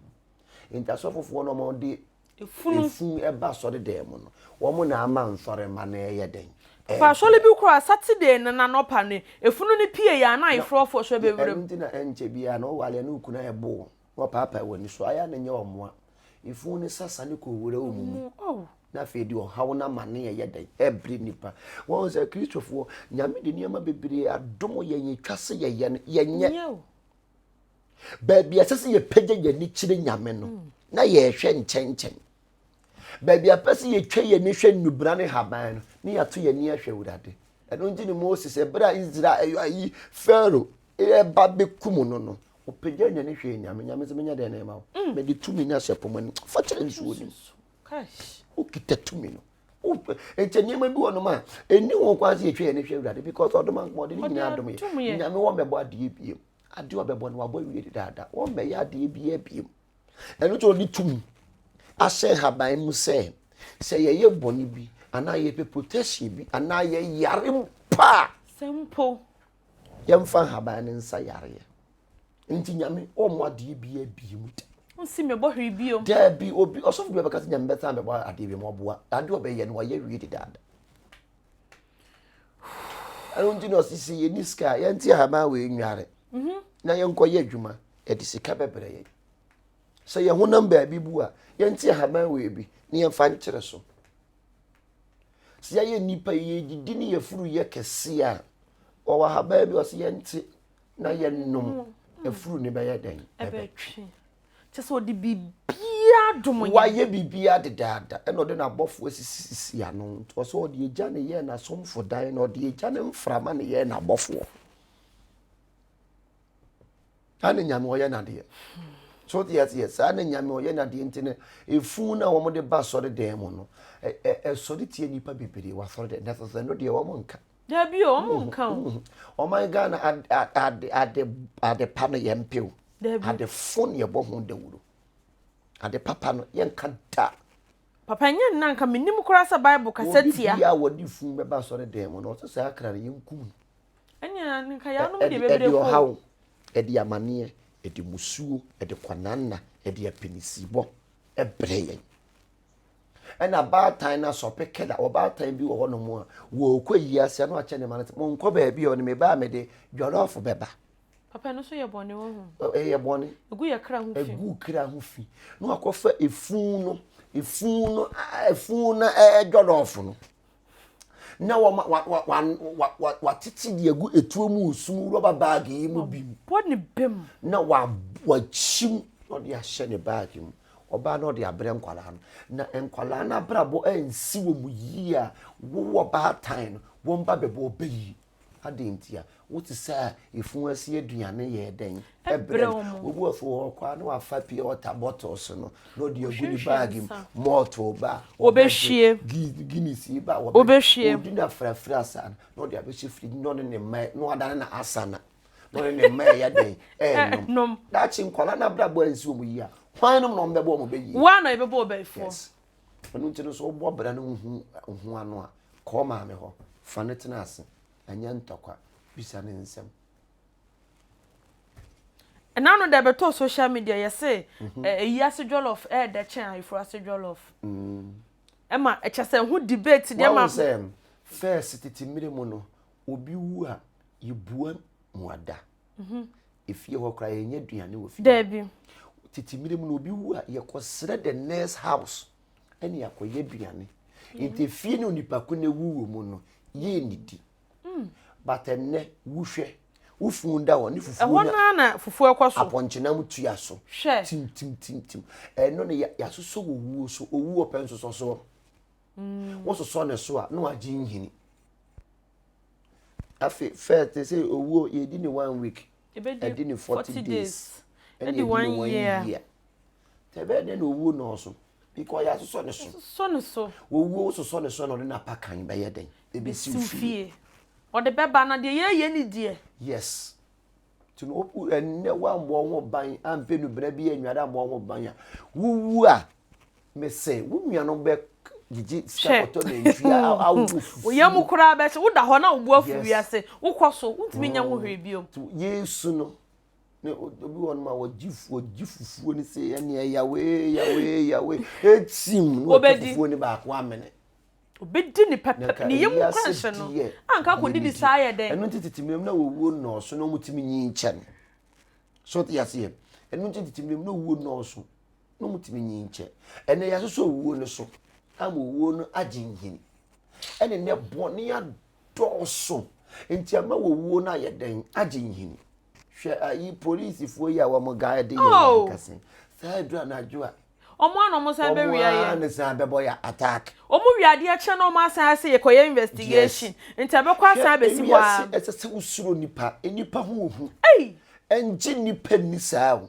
Nti asɔfofoɔ no wɔde Efunu. efun ɛba asɔre dan mu no wɔn na ama nsɔrema no ɛyɛ dɛn. Papa asɔre bi koraa Saturday no n'anɔpa no efunu no pie yɛ a na ayeforɔfoɔ so ɛbɛwura mu. Ɛno nti na ɛnkyɛ biara na ɔwale ne okunu ayɛ boo na ɔpaapae wɔ ani so ayɛ a na nyɛ ɔmoa. Efunu no sasa ne kɔ wura wɔn mu. Oh. Na afei de ɔhaw no amane ɛyɛ dɛn ɛbrɛ nipa. Wɔn sɛ Kristofoɔ Nyame de nneɛma bebree adom yɛn yɛtwa sɛ yɛyɛ no yɛnyɛ. Baabi a ɛsɛ sɛ yɛpagya yɛn ani kyerɛ Nyame no mm. na yɛrehwɛ nkyɛnkyɛn. Baabi a pɛ sɛ yɛtwa yɛn ani hwɛ nnubra ne haban no ne yɛato yɛn ani ahwɛ Awurade. Ɛno nti ne Moses ɛberɛ a Israel ayi Pharaoh ɛba bɛkum no no ɔpagya n'ani hwɛ Nyame. Nyame sɛ menyɛ dɛn na ɛma wo? Mm. Mede tumi no ahyɛ poma no fa kyerɛ nsuo no mu. Wokita tumi no. Nkyɛ nneɛma bi wɔ nom a ɛnni ho kwan sɛ yɛtwa yɛn ani hwɛ Awurade because ɔdom ankoma ɔde ne nyinaa adom yɛ. Nyame wɔ mmɛbɔ adeɛ biem. Adeɛ ɔbɛbɔ no wabɔ awie dedaada. Wɔmmɛyɛ adeɛ biara biem. Ɛno nti ɔde tumi ahyɛ nhaban mu sɛ sɛ yɛyɛ bɔne bi anaa yɛpɛ protection bi anaa yɛyare mpo a sɛ mpo yɛmfa nhaban no nsa yareɛ. Nti nyame ɔmmɔ adeɛ biara biem da. Nsi mebɔ hwee bio. Daabi obi ɔsɔfo bi bɛka sɛ nyame bɛsan bɛbɔ adeɛ bi mu ɔboa. Adeɛ ɔbɛyɛ no wayɛ wie dedaada. Ɛno nti na ɔse sɛ yɛni sika a yɛnte ahaban wei nnware mhm. na yɛnkɔyɛ adwuma yɛde sika bɛbrɛ yɛn. Sɛ yɛn honam baabi bu a yɛnte ahaban wei bi na yɛmfa nkyerɛ so. Sɛ yɛyɛ nnipa yɛdidi ne yɛfuru yɛ kɛse a ɔwɔ ahaban bi ɔse yɛnte na yɛnom afuru ne bɛyɛ dɛn ɛbɛtwe. Kyɛ sɛ ɔde biribiara dom yɛn. Wayɛ biribiara dedaada ɛna ɔde n'abɔfoɔ asisisisi ano nti ɔsɛ ɔde egya ne yɛɛ n'asomfo dan na ɔde egya ne mframa ne yɛɛ n'abɔfoɔ. Saa ne nyame ɔyɛ n'adeɛ. So te aseɛ saa ne nyame ɔyɛ n'adeɛ nti no efu no a wɔde ba asɔre dan mu no ɛsɔre tia nnipa bebree wɔ asɔre dan na sɛ sɛ no deɛ wɔn nka. Dabi o, wɔn nka o. Ɔman Ghana ade ade ade ade pa no yɛn mpe o. Dabi. Ade fo no yɛbɔ ho dawuro. Ade papa no yɛnka da. Papa nyɛ nna nka menim koraa sɛ Bible kasa tia. Obi bia wɔde fun bɛba asɔre dan mu no ɔsɛ saa akra no yɛnkum no. Ɛnea nka yɛanom deɛ bebree Ɛde ɔhaw, ɛde amaneɛ, ɛde musuo, ɛde kwananna, ɛde apinisibɔ ɛbrɛ yɛn. Ɛna baatan no asɔpe kɛda ɔbaatan bi wɔ hɔnom a wɔrekɔ yi ase ano akyɛ ne ma no sɛ monkɔ baabi a ɔne me ba a mede jɔlɔfo bɛba. Papa ɛno nso yɛ bɔne wɔ ho. Ɛyɛ bɔne. Egu yɛ kra ho fi. Egu kra ho fi. Na wakɔfa efun no efun no efun no ɛɛ jɔlɔfo no. na wɔma wa wa wa wa wa watete de agu etuo mu osum rɔba baagi yi mu bi mu. Wabɔ ne bam. Na wa wakyim na ɔde ahyɛ ne baagi mu. Ɔbaa na ɔde abrɛ nkwadaa no. Na nkwadaa no abrabɔ ansi wɔn yie a wowɔ baatan no wɔn ba bɛbɔ ɔbɛ yie. Adɛn ntia? Wote sɛ a efun ase aduane yɛɛ dɛn? Ɛbrɛ wɔn. Obi wɔ so ɔkɔ a na wafa pure water bottles no na ɔde agu ne baagi mu. Malt ba a, Wɔbɛhwie. Guinness yi ba a, Wɔbɛhwie. Ɔdi no afrafra saa no, na ɔde abɛhyɛ fridge na ɔne ne mma na wadane na asana na ɔne ne mma ɛyɛ dɛn ɛɛnom. Daakye nkwadaa no abrabɔ ansi wɔn yie a, hwan nom na wɔbɛbɔ wɔn bɛ yie? Woa na yɛbɛbɔ wɔn bɛyifoɔ. Yes. Ɛno nti no sɛ wobɔ bra no wohu ho ano a, kɔ maame hɔ, fa no tena ase, ɛnyɛ ntɔkwa, bisa no nsɛm. Ɛna no da ɛbɛtɔɔ social media yɛse ɛyi ase jollof ɛɛdɛ kyɛn ayeforo ase jollof. Ɛma ɛkyɛ sɛ ɛho debate deɛ ma. Wahu sɛ first tete mmere mu no obi wu a yɛbua muada. Efie hɔ koraa yɛnyɛ aduane wɔ fie. Daabi. Tete mmere mu no obi wu a yɛkɔsrɛ the next house ɛne akɔyɛ aduane. Nti efie ne onipa ko na ewu wɔ mu no yɛnnidi. Mm. But ɛnnɛ wuhwɛ wo funu da hɔ ne fufuo Ɛhɔ no ara na fufuo ɛkɔ so. Apɔnkyenam tua so. Hwɛ. Tim tim tim tim. Ɛno ne yɛasosɔ wɔ wuo so. Owu ɔpɛ nsosɔsoɔ. Mm. Wososɔ ne so a na wagye nhini. Afei first they say owuo yɛdi ne one week. Ɛdi ne 40 days. Ɛna ɛdi one year. Sɛ ɛbɛyɛ dɛn na owuo nnɔɔso? Because yɛasosɔ ne so. Yɛasosɔ ne so. Owuo wososɔ ne so na ɔde n'apakan bɛyɛ dɛn? Ɛbɛsi wo fie. Ɔde bɛba na deɛ yɛyɛ ne deɛ. Yes. Nti no ɛnnɛ woammɔ wo ho ban ampɛ nubena bi annware ammɔ wo ho ban a wowu a mese wo nuanom bɛ gyegye sika kɔtɔ nantwi awo fufuo. Wo yam koraa bɛhye woda hɔ na wo bo afu wiase wokɔ so wontumi nyɛ ho hwee bio. Yesu no Ne obi wɔ nom a wɔgye wɔgye fufuo no sɛ ɛne ɛyawe yawe yawe etim na wɔtwa fufuo no baako amene. Obedi ne pɛpɛ, ne yam nkuranhyɛ no, anka akɔdidi saa ayɛ dɛn? Ɛno nti tete mmerɛ mu na owuo nnɔɔso na wɔtumi nyin kyɛ no. So te aseɛ? Ɛno nti tete mmerɛ mu na owuo nnɔɔso na wɔtumi nyin kyɛ. Ɛnɛ yɛasosɔ owuo no so ama owuo no agye nhini. Ɛne nɛ bɔne adɔɔso nti ama owuo no ayɛ dɛn agye nhini. Hwɛ ayi polisifoɔ yi a wɔn guide yɛn oh. ankasa. Saa aduru anadwo a Ɔmo ara na ɔmo san bɛ wia yɛn. Ɔmo ara na san bɛbɔ yɛ attack. Ɔmo wia adeɛ kyɛ na ɔmo asan ase yɛ kɔyɛ investigation. Nti ɛbɛkɔ asan abɛsi hɔ ara. Hwɛ ewiase ɛsɛ sɛ wosuro nipa. Nipa ho ohu. Ei! Ɛngye nipa nni saa o.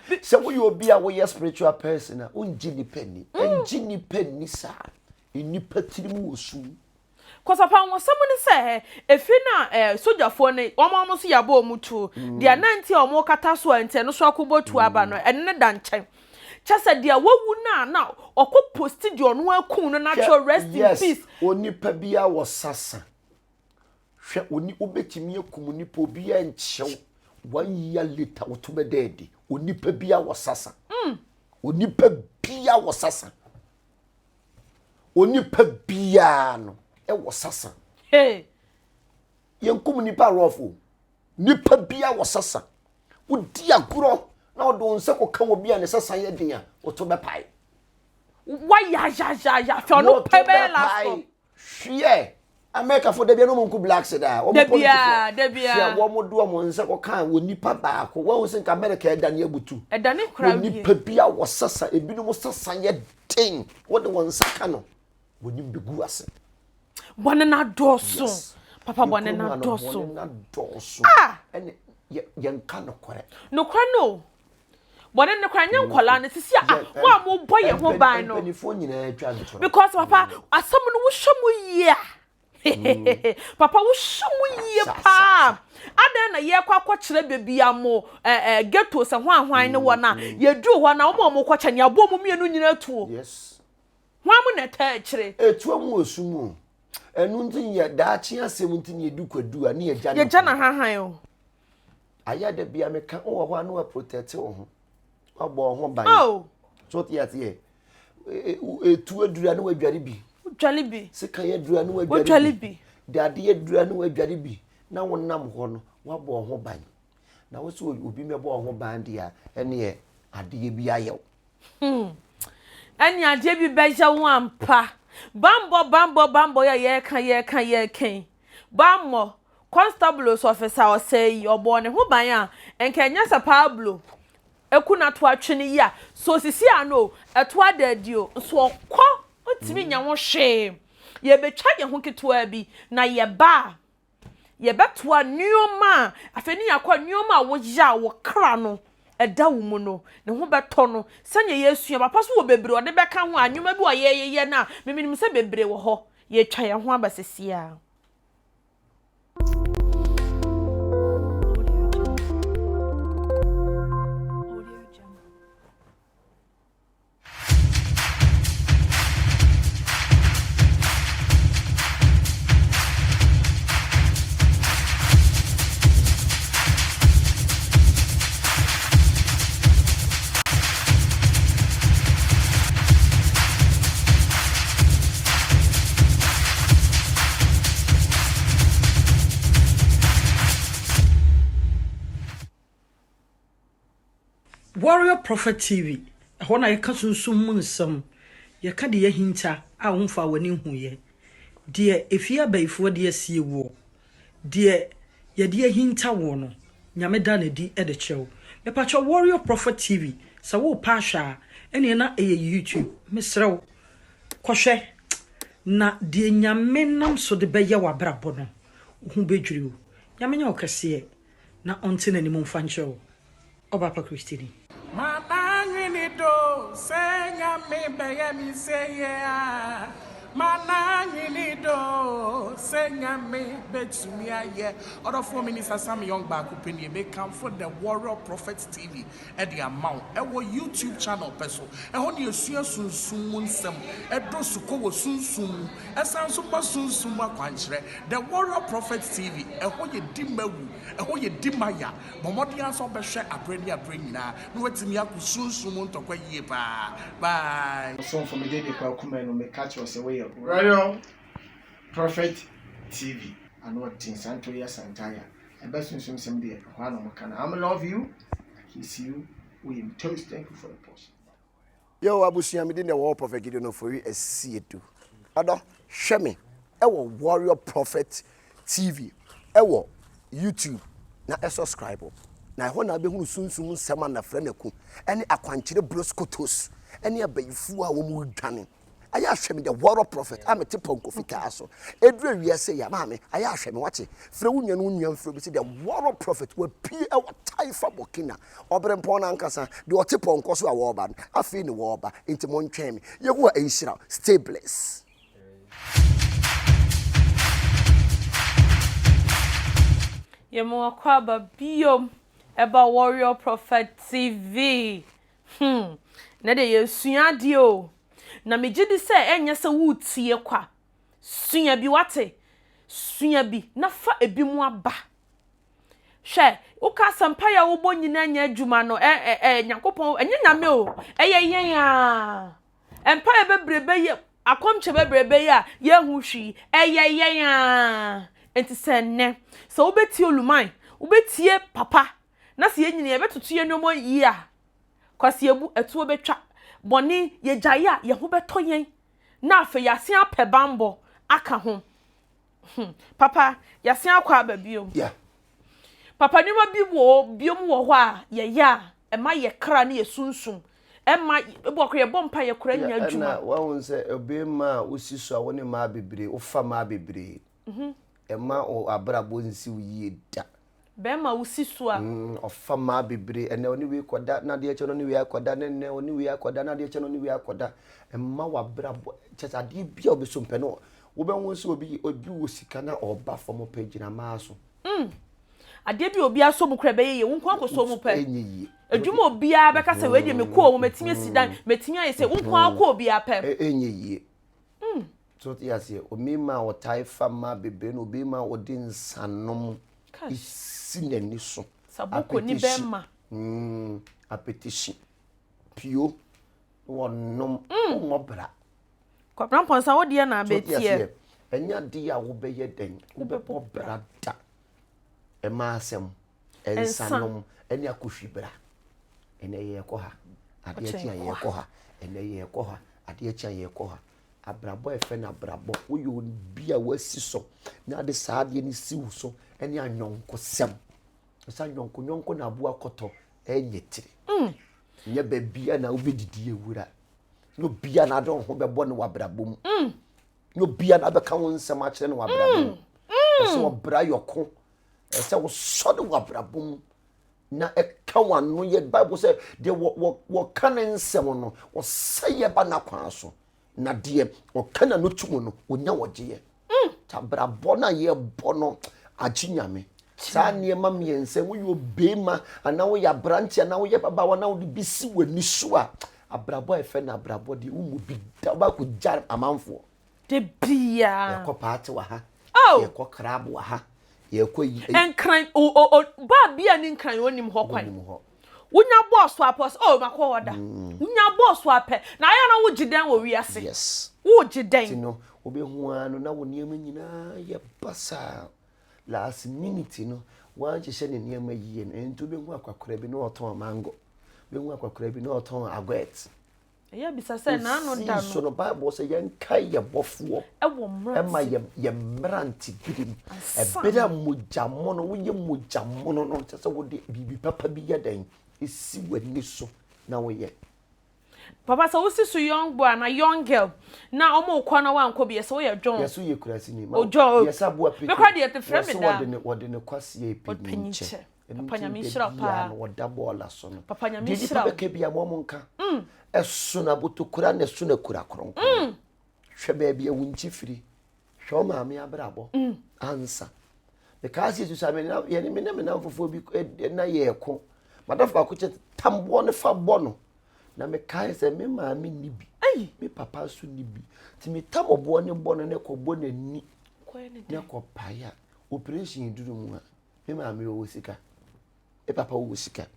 Sɛ woyɛ obi a woyɛ spiritual person a, wongye nipa nni. Ɛngye nipa nni saa. Nnipa tirim wɔ sum. Cos apanwosɛm ne sɛ efi no a sogyafoɔ no wɔn a wɔn nso yɛabɔ wɔn tuo mm. deɛ na nti a wɔn kata so a nti ɛno so akɔbɔ tuo aba no ɛno ne da nkyɛn kyɛ sɛ deɛ wawu no a na ɔkɔ posti deɛ ɔno aku no na atwerɛ rest in peace. Onipa bi a wɔsasa hwɛ oni wobɛtumi akum nipa obi a nkyɛw one year later woto bɛda adi onipa bi a wɔsasa mm. onipa bi a wɔsasa. Onipa biara no wɔ sasa. Hey. Yɛnkum nipa rɔfo. Nipa biara wɔ sasa. Wodi agorɔ na ɔde wo nsa kɔka wɔ bi a ne sasa yɛ den a, woto bɛpae. Wayayayaya fɛ ɔno pɛ bɛyɛ last stop. Hwiɛ! Amerikafo da bia na wɔn nku blacks daa. Wɔn Da biara, da biara. Hwɛ wɔn de wɔn nsa kɔka wɔ nipa baako. Wɔn sɛ nka Amerika ɛdane abutu. Ɛdane kora Wɔ wie. nipa bi a wɔsasa, ebinom sasa yɛ den. Wɔde wɔn nsa ka no, wɔn nim bɛgu ase. Bɔne no adɔɔso. Yes. Papa bɔne Yɛn no kurom ha no, adɔɔso. Bɔne no adɔɔso. Ah! Ɛne yɛ yɛnka nokorɛ. Nokorɛ no o. Bɔne no koraa nyɛ nkwadaa no sisi a ah, mo a mobɔ yɛn ho ban no. Mpanimfoɔ nyinaa atwa ntorɔ. Because papa asɛm no wohwɛ mu yie a papa wohwɛ mu yie paa adɛn na yɛkɔ akɔkyerɛ baabi a mo ɛɛ ghetto sɛ hwan hwan ne wɔn a yɛduru hɔ na wɔn a wɔkɔkyɛ nea aboɔ mu mmienu nyinaa tuo. Yes. Hwan mu na ɛtaa akyire? Etuo mu wɔ sum o. Ɛno nti yɛ daakye asɛm nti na yɛdu kwadu a ne yɛgya ne Yɛgya n'ahahan o. Ayɛ da bia meka wowɔ hɔ a na waprotect wo ho. Wabɔ wo ho ban. Oh. So wote aseɛ? Etu aduru a na wadware bi. Wadware bi. Sekan aduru a na wadware bi. Dade aduru a na wadware bi. Na wonam hɔ no wabɔ wo ho ban. Na wo sɛ obi mmɛbɔ wo ho ban deɛ a ɛneɛ adeɛ bi ayɛ wo. Hmm. Ɛne adeɛ bi bɛyɛ wo ampa. Bammɔ, bammɔ, bammɔ yɛ yɛreka, yɛreka, yɛreka yi. Bammɔ, Constable Ɔfisa Ɔsɛe yi, ɔbɔɔ ne ho ban a, nka ɛnyɛ sɛ Pablo aku no ato atwene yi a, so osisi ano o, ɛto ada adi o, nso ɔkɔ, ɔntumi nyɛ ho hwee. Yɛbɛtwa yɛn ho ketewa bi, na yɛba a, Yɛbɛtoa nneɛma a, afei ne yɛakɔ nneɛma a woyɛ a wo kra no ɛda wo mu no, ne ho bɛtɔ no. Sɛnea yɛresua, papa so wɔ bebree ɔde bɛka ho a, nneɛma bi wɔ yɛyɛ no a, memenim sɛ bebree wɔ hɔ. Yɛretwa yɛn ho aba seesei ara. Warrior Prophet TV, ɛhɔ na yɛka sunsum mu nsɛm, yɛka deɛ ahinta a womfaa w'ani nhuiɛ, deɛ efie abayifoɔ de asie woɔ, deɛ yɛde ahinta woɔ no, Nyame da no adi de kyerɛ wo. Mepakyɛw Warrior Prophet TV, sɛ worepɛ ahwɛ a, ɛneɛ na ɛyɛ YouTube, mesrɛ wo, kɔhwɛ, na deɛ Nyame nam so de bɛyɛ w'abrabɔ no, wo ho bɛdwiri wo. Nyame nyɛ wo kɛseɛ. Na ɔnte n'anim mfa nkyerɛ wo, Ɔba pa Kristini. Mananwene do sɛ Nyame bɛyɛ me seyɛ a Mananwene do sɛ Nyame bɛtumi ayɛ Ɔdɔfoɔ Minister Sam Young baako pɛ nie Mekamfo The Warrior Prophet TV de ama wo Ɛwɔ YouTube channel pɛ so Ɛhɔ ne yɛsua sunsum mu nsɛm Ɛdɔ sukɔ wɔ sunsum mu Ɛsan nso ma sunsum mu akwankyerɛ The Warrior Prophet TV, ɛhɔ yɛ di ma wu, ɛhɔ yɛ di ma ya. Bɔ mmɔden ara sɛ wobɛhwɛ aberɛ ne aberɛ nyinaa na woatumi ako sunsum mu ntɔkwa yie paa. Bye! Ɔsomfo, me din de Kwaku Manu, meka kyerɛ wo sɛ woyɛ. woyɛ Royal Prophet TV. Ano ɔden Santoria Santaya. Ɛbɛ sunsum sɛm deɛ ɛhɔ ara na wɔka no. I'm love you. I kiss you. Woyɛ me toast. Thank you for the post. Yo abusua me din de Warrior Prophet Gideon Ofori Asiedu. Ɔdɔ hwɛ me ɛwɔ Warrior Prophet TV ɛwɔ YouTube na ɛ subscribe. Na ɛhɔ na abɛhunu sunsum nsɛm a nafrɛ no aku ɛne akwankyerɛ broskotos ɛne abayifoɔ a wɔn redwane. Ayɛ ahwɛ me the warrior prophet a mete pɔnkɔ fitaa so. Ɛduru awia sɛ ya maame ayɛ ahwɛ me wate. Frɛ wo nua no wo nua mfrɛ obi sɛ the warrior prophet wapue ɛwɔ Taifa Burkina. Ɔberempɔn no ankasa deɛ ɔte pɔnkɔ so a wɔreba no afei ne wɔreba nti montwɛn me. Yehowa nhyira wo. Stay blessed. Yɛma w'akwaaba biom ɛba Warrior Prophet TV. Hmm, na deɛ yɛresua adeɛ o. Na megye di sɛ ɛnyɛ sɛ woretie kwa. Sua bi, wate? Sua bi na fa ebinom aba. Hwɛ, woka sɛ mpaeɛ a wobɔ nyinaa nyɛ adwuma no, ɛ ɛ ɛ Nyankopɔn, ɛnyɛ Nyame o, ɛyɛ yɛn a. Mpaeɛ bebrebe yɛ, akɔmkyɛ bebrebe yɛ a yɛnhu hwee, ɛyɛ yɛn a. Enti sɛ nnɛ, sɛ wobɛtie Oluman, wobɛtie papa, na sɛ yɛn nyinaa yɛbɛtoto yɛn nneɛma yie a, kwasiabu, ɛtoɔ bɛtwa. Bɔne, yɛgyae a, yɛn ho bɛtɔ yɛn. Na afei yɛasen apɛ bammɔ aka ho. Hmm. Papa, yɛasen akɔ aba bio. Yeah. Papa, nneɛma bi wɔ biom wɔ hɔ a yɛyɛ a, ɛma yɛ kra ne yɛ sunsum. Ɛma, ebi wɔ kora yɛbɔ mpa yɛ kora nya adwuma. Ɛna wahu sɛ ɔbɛrima a wosi so a wo ne mmaa bebree, wofa mmaa bebree. Ɛma wo abrabɔ nsi wo yie da. Bɛrima wo si so a. Ɔfa mmaa bebree, ɛnɛ ɔne wei kɔda, na adeɛ kyɛ no ɔne wei akɔda, na ɛnɛ ɔne wei akɔda, na adeɛ kyɛ no ɔne wei akɔda. Ɛmma w'abrabɔ, kyɛ sɛ adeɛ bi a wobɛso mpɛ no, wobɛhu sɛ obi obi wɔ sika na ɔba fam pɛ gyina mmaa so. Adeɛ bi a obiara sɔ mu koraa ɛbɛyɛ yie, wo nko ara kɔsɔ mu pɛ. Ɛnyɛ yie. Adwuma a obiara bɛka sɛ wei deɛ mekɔɔ mu, matumi asi dan, matumi ayɛ sei, wo nko ara kɔ obiara pɛ. Ɛnyɛ yie. So wote aseɛ? Omirima a ɔtae fa mmaa bebree na obirima a ɔde nsanom si n'ani so. Saboko ni bɛrima. Apetehyi, pio, na wɔnom, wɔmmɔ bra. Kwabena Mpɔnsa wo deɛ na abɛteɛ. Ɛnyɛ adeɛ a wobɛyɛ dɛn, wobɛbɔ bra da. Ɛma asɛm, nsanom, ɛne akɔhwi bra. Ɛnɛ yɛrekɔ ha, adeɛ kye a yɛrekɔ ha, ɛnɛ yɛrekɔ ha, adeɛ kye a yɛrekɔ ha. Abrabɔ a yɛfrɛ no abrabɔ, woyɛ obi a woasi so na ade saa adeɛ no si wo so ne anyɔnkosɛm. Sɛ anyɔnko nyɔnko na aboa kɔtɔ ɛnyɛ tiri. Mm. Nyɛ baabi a na wobɛdidi awura. Nyɛ obi a na ade wo ho bɛbɔ no wɔ abrabɔ mu. Mm. Nyɛ obi a na abɛka wo nsɛm akyerɛ no wɔ abrabɔ mu. Mm. Ɛsɛ ɔbra yɔko. Ɛsɛ wosɔre wɔ abrabɔ mu na ɛka wɔn ano yɛ bible sɛ deɛ wɔ wɔ wɔka ne nsɛm no wɔsɛ yɛ ba n'akwan so na deɛ ɔka n'ano tum no onya wɔgyeɛ mm. tabrabɔ no a yɛbɔ no agye nyame saa nneɛma mmiɛnsa woyɛ obeema anaa woyɛ aberante anaa woyɛ babaawa na wode bi si w'ani so a abrabɔ a ɛfɛ no abrabɔ deɛ womu bi da wobɛkɔ gya amanfoɔ Da biara. Yɛkɔ paati wɔ ha. Oh. Yɛkɔ krab wɔ ha. Yɛkɔ yi. Nkran o o o baa bi a ne nkran onim hɔ kwan. Onim hɔ. Wonya bɔɔso apɛ ɔsɛ oh makɔ hɔ da. Mm. Wonya bɔɔso apɛ na ayɛ na wogye dɛn wɔ wiase. Yes. Wogye dɛn. Ti no wobɛhu ara no na wo nneɛma nyinaa yɛ basaa. Last minute no wanhyehyɛ ne nneɛma yie no nti wobɛhu akwakora bi na ɔtɔn mango. Wobɛhu akwakora bi na ɔtɔn aguet. Ɛyɛ bisa sɛ n'ano da no. Osii so no, Bible sɛ yɛnkae yɛn bɔfoɔ ɛma yɛ mmerante bere mu. Ɛbere a mogya mono, woyɛ mogya mono no, kyɛ sɛ wode biribi papa bi yɛ dɛn esi w'ani so na woyɛ. Papa sɛ wosi so young boy ana young girl na ɔmo kɔ na wankɔ bi yɛsɛ woyɛ dwon. Yɛsɛ woyɛ kurasini. Odwon. Yɛsɛ aboa pete. Mekora deɛ yɛte frɛ me daa. Wɔsɛ wɔde ne kwasia epanyin kyɛ. Ɛno Papa nti Nyame da nhyira wo biara paa. no wɔda bɔɔla so no. Papa Nyame Deɛ nipa nhyira wo. bɛka biara ma wɔn nka. Ɛso na abotokura na ɛso na kura kronkron. Hwɛ baabi a wo nkyi firi. Hwɛ wo maame abrabɔ ansa. Mekaa sɛ susa me na yɛne me ne me namfofoɔ bi na yɛreko. Madamfo baako kyɛ tamboɔ no fa bɔ no. Na mekae sɛ me maame nni bi. Me papa nso nni bi. Nti me tam ɔboɔ no bɔ no na ɛkɔbɔ n'ani na ɛkɔpae a operation duru mu a Me maame ɔwɔ sika, me papa ɔwɔ sika.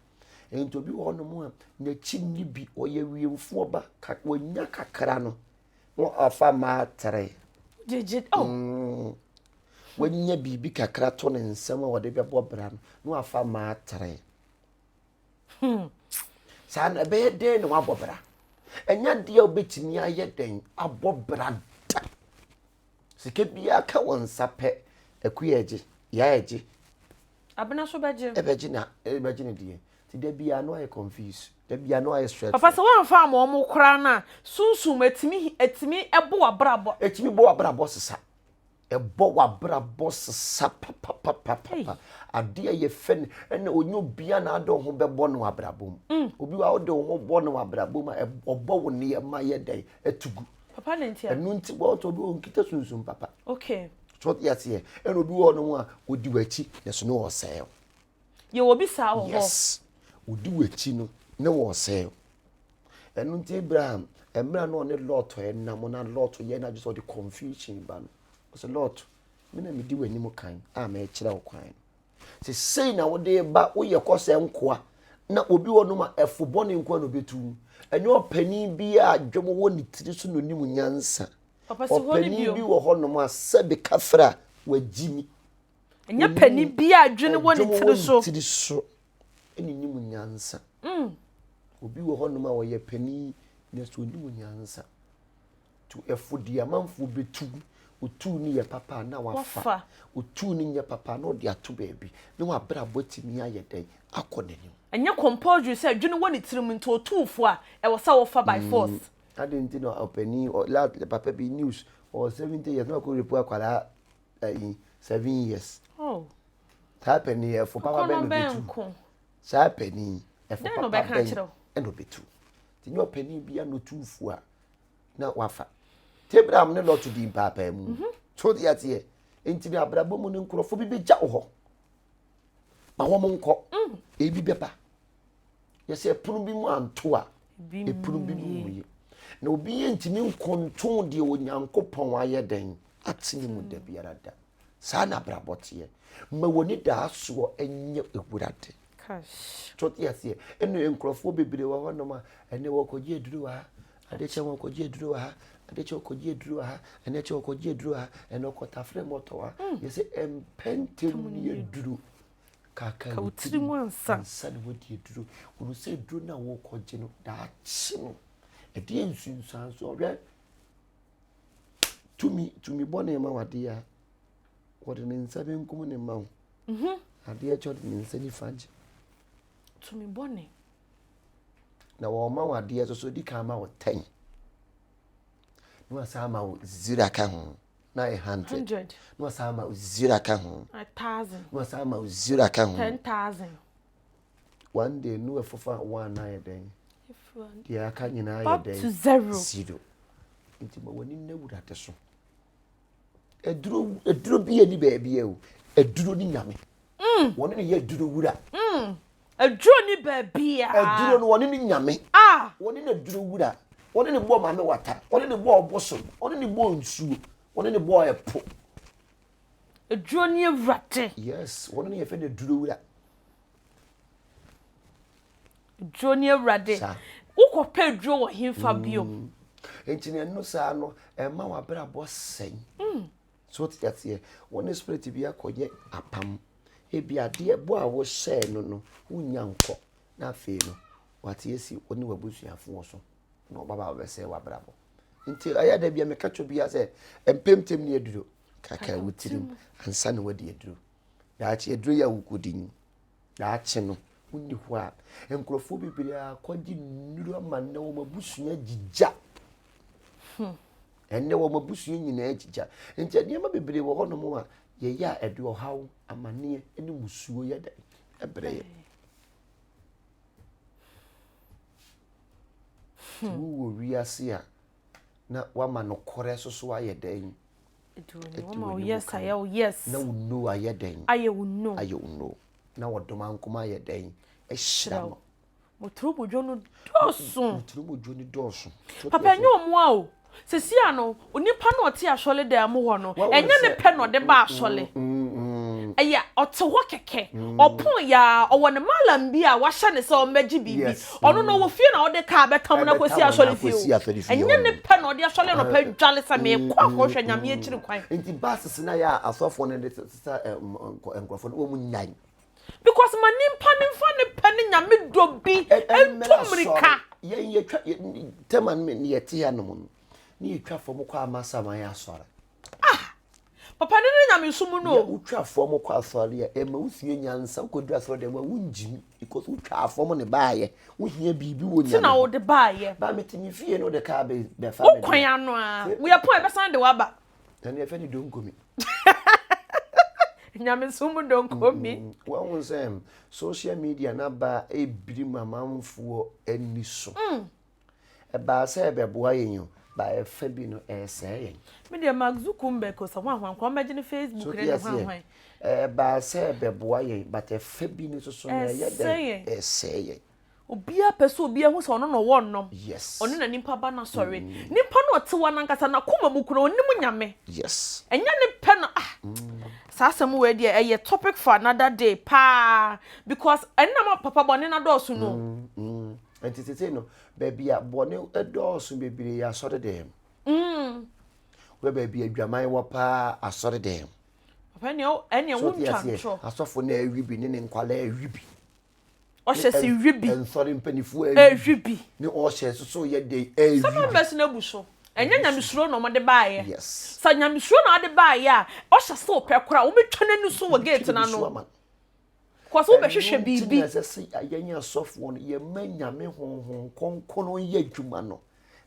Nti obi wɔ hɔnom a n'akyi nni bi, ɔyɛ wiemfoɔ ba, wanya kakra no. Na wafa mmaa tere. Gyegye oh. Wanya biribi kakra to ne nsam a wɔde bɛbɔ bra no, na wafa mmaa tere. Saa no ɛbɛyɛ dɛn na wabɔ bra? Ɛnyɛ adeɛ a wobɛtumi ayɛ dɛn abɔ bra da. Sika biara ka wɔn nsa pɛ, akua ɛgye, yaa ɛgye. Abena so bɛgye. Ɛbɛgye na ɛbɛgye ne deɛ. Ti da biara no ayɛ confuse, da biara no ayɛ stressful. Papa sɛ wɔamfa ama wɔn koraa no a, sunsum ɛtumi ɛtumi ɛbɔ w'abrabɔ. Ɛtumi bɔ w'abrabɔ sesa. Ɛbɔ w'abrabɔ sesa papapapapa. Adeɛ a yɛfɛ no ɛna onye obia na ade ho bɛbɔ no abrabɔ mu. Mm. Obi wa wode wo ho bɔ no abrabɔ mu a ɔbɔ wo nneɛma yɛ dɛn ɛto gu. Papa ne ntia. Ɛno nti wɔn obi wɔ nkita sunsum papa. Okay. So ɔte aseɛ ɛna obi wɔ hɔnom a odi w'akyi na so ne ɔsɛe wo. Yɛ wɔ bi saa wɔ hɔ. Yes. Odi w'akyi no ne wɔsɛe wo. Ɛno nti Abraham, mmerɛ a na ɔne Lot nam na Lot yɛ n'adwene sɛ ɔde confusion ba no, ɔsɛ Lot, me na medi w'anim kan a merekyerɛ wo kwan no. Sɛ sei na wode ba, woyɛ kɔ sɛ nkoa, na obi wɔ nom a ɛfo bɔne nkoa na ɔbɛtu wo. Ɛnyɛ ɔpanin bi a dwom wɔ ne tiri so na onim nyansa. Ɔpanin bi wɔ hɔnom a sɛbe kafra a wagyimi. Ɛnyɛ panin bi a adwene wɔ ne tiri so. Adwene wɔ ne tiri so ɛna nim nyansa. Mm. Obi wɔ hɔnom a ɔyɛ panin nanso onim nyansa. To ɛfo deɛ amanfoɔ bɛtu, otu no yɛ papa a na wafa, otu no nyɛ papa a na ɔde ato baabi na wabrabɔ atumi ayɛ dɛn akɔ n'anim. Ɛnyɛ compulsory sɛ adwene wɔ ne tirim nti otu fo a ɛwɔ sɛ wofa by mm. force. Adɛn nti na ɔpanin last papa bi news ɔwɔ 70 years na ɔkɔ rape akwadaa ayi 7 years. Oh. Saa panin ɛfo papa bɛn na obetu? Saa panin ɛfo papa bɛn na obetu? Nti nyɛ ɔpanin bi a na otu fo a na wafa. Nti Abraham ne Lot di mpaapaamu. Mhm. So te aseɛ? Nti ne abrabɔ mu no nkurɔfoɔ bi bɛgya wo hɔ. Ma wɔn nkɔ. Mm. Ebi bɛba. Yɛsɛ ɛpono bi mu anto a, ɛpono bi mu mmue. Na obi yɛ ntumi nkonton deɛ Onyankopɔn ayɛ dɛn atene mu da biara da. Saa na abrabɔ teɛ. Ma w'ani daa soɔ nyɛ Awurade. So te aseɛ? Ɛna nkurɔfoɔ bebree wɔ hɔnom a ɛnɛ wɔkɔgye aduro wɔ ha, ade kyɛ wɔkɔgye aduro wɔ ha, ade kyɛ wɔkɔgye aduro wɔ ha, ɛnɛ kyɛ wɔkɔgye aduro wɔ ha, ɛnɛ ɔkɔtafere mmɔtɔ wɔ ha. Mm. Yɛsɛ ɛmpɛ ntɛm ni aduro. Kaka wo tirim ansa na wadi aduro. Hunu sɛ aduro no a wɔkɔgye no daakye no ɛdeɛ nsunsuansoɔ hwɛ Tumi, tumi bɔne ma wo adeɛ a, wɔde ne nsa benkum ne ma wo. Mhm. Adeɛ kyɛ ɔde ne nsa nifa gye. Tumi bɔne. Na wɔma wo adeɛ nso so di kan ma wo tɛn. Na wasan ama wo zero aka ho. Na ayɛ hundred. Na wasan ama wo zero aka ho. A thousand. Na wasan ama wo zero aka ho. 10,000. One day no ɛfofa one na ayɛ dɛn? Deɛ aka nyinaa yɛ dɛn? to zero. Zero. Nti ma w'ani nna Awurade so. Aduro aduro bi ani baabi o. Aduro ni nyame. Mm. Wɔne ne yɛ aduro wura. Mm. Aduro ni baabi a. Aduro no wɔne ne nyame. Ah. Wɔne ne aduro wura. Wɔne ne bɔ maame wata. Wɔne ne bɔ ɔbosom. Wɔne ne bɔ nsuo. Wɔne ne bɔ ɛpo. Aduro ni awurade. Yes, wɔne ne yɛfɛ no aduro wura. Aduro ne awurade. Wokɔpɛ aduro wɔ hefa mm. bio? Nti na ɛno saa no ɛma w'abrabɔ sɛn. Mm. So wote aseɛ wo ne spirit bi akɔyɛ apam ebi adeɛ bɔ a wohyɛɛ no no wonya nkɔ na afei no wate asi wo ne w'abusuafoɔ so na ɔbaba bɛsɛe w'abrabɔ. Nti ɛyɛ da bia meka kyɛ obiara sɛ mpemtem ne aduro kaka wo tirim ansa na wadi aduro. Daakye aduro yi a wokɔdi yi Daakye no, wonni hɔ a, nkurɔfoɔ bebree akɔgye nnuro ama nnɛ wɔn abusua gyigya. Hmm. Ɛnnɛ wɔn abusua nyinaa gyigya. Nti nneɛma bebree wɔ hɔnom a yɛyɛ a ɛde ɔhaw, amanneɛ ne musuo yɛ dɛ ɛbrɛ yɛ. Hmm. Wowɔ wiase a na wama nokorɛ so so ayɛ dɛn? Adi w'anim kan. Na wo no ayɛ dɛn? Ayɛ wo no. Ayɛ wo no. Na wɔdɔm ankoma ayɛ dɛn? Ahyira no. Mo turumudwo no dɔɔso. Mo turumudwo no dɔɔso. Papa ɛnyɛ ɔmo a o. Sisi ano, onipa no ɔte asɔre dan mu hɔ no, ɛnyɛ ne pɛ na ɔde ba asɔre. Ɛyɛ ɔte hɔ kɛkɛ. Ɔpon yɛ a, ɔwɔ ne mallam bi a wahyɛ no sɛ ɔmmɛgye biribi. Ɔno no ɔwɔ fie na ɔde kaa bɛtam no akɔsi asɔrefie o. Ɛnyɛ ne pɛ na ɔde asɔre anɔpa dwale sɛ meekɔ akɔhwɛ Nyame akyiri kwan. Nti buses no a yɛ a asɔfoɔ no de sesa nkurɔfoɔ no, wɔn nyae. Because ma nimpa no mfa ne pɛ ne Nyame dɔ bi ntu mmirika. Yɛn yɛtwa, tɛma no yɛte hanom no, ne yɛtwa fam kɔ Amasaman asɔre. Ah! Papa no ne nyamesom no o. Yɛ wotwa fam kɔ asɔre a, ɛma wosua nyansa. Wokɔduru asɔre dɛm a, wongyimi because wotwaa fam ne baayɛ. Wohia biribi wɔ Nyame hɔ. Ti na wode baayɛ. Ba mete me fie no wode kaa bɛfa me deɛ. Wo kwan ano a, woyɛ pɔn a ɛbɛsan de waba. Ɛno yɛfɛ no donkomi. Nyamesom mu donkomi. Wahu sɛ social media no aba ɛbiri mu amanfoɔ ani so. Ɛbaa sɛ ɛbɛboa yɛn o, but ɛfa bi no ɛresɛe yɛn. Me deɛ Mark Zuckerberg o sɛ hwan hwan koraa ɔmmɛgye ne Facebook ne ne hwan hwan. Ɛbaa sɛ ɛbɛboa yɛn but ɛfa bi no nso so no ɛyɛ dɛn? Ɛresɛe yɛn. Obiara pɛ sɛ obiara hu sɛ ɔno na ɔwɔ nnɔm. Yes. Ɔno na nipa ba n'asɔre. Nipa no ɔte hɔ no ankasa n'akoma mu koraa ɔnim Nyame. Yes. Ɛnyɛ ne pɛ na ah. Saa asɛm wei deɛ ɛyɛ topic for another day paa because ɛno na ma papa bɔne no adɔɔso no o. Nti seesei no, baabi a bɔne dɔɔso bebree yɛ asɔredan mu. Wɔ baabi a adwaman wɔ paa asɔredan mu. Papa ɛnea ɛnea So te wontwa aseɛ, ntorɔ. asɔfo no awi bi ne ne nkwadaa awi bi. Ɔhyɛ se wi bi. Nsɔre mpanimfoɔ awi bi. Ne ɔhyɛ soso yɛ de awi bi. Sɛ members no abu so. Ɛnyɛ nyamesuro na wɔde baeɛ. Yes. Sɛ nyamesuro na wɔde baeɛ a, ɔhyɛ se ɔpɛ koraa wɔbɛtwa n'ani so wɔ gate no ano. Kɔ so wobɛhwehwɛ biribi. Ɛno nti na ɛsɛ sɛ yɛn asɔfoɔ no yɛma Nyame Honhom Kronkron yɛ adwuma no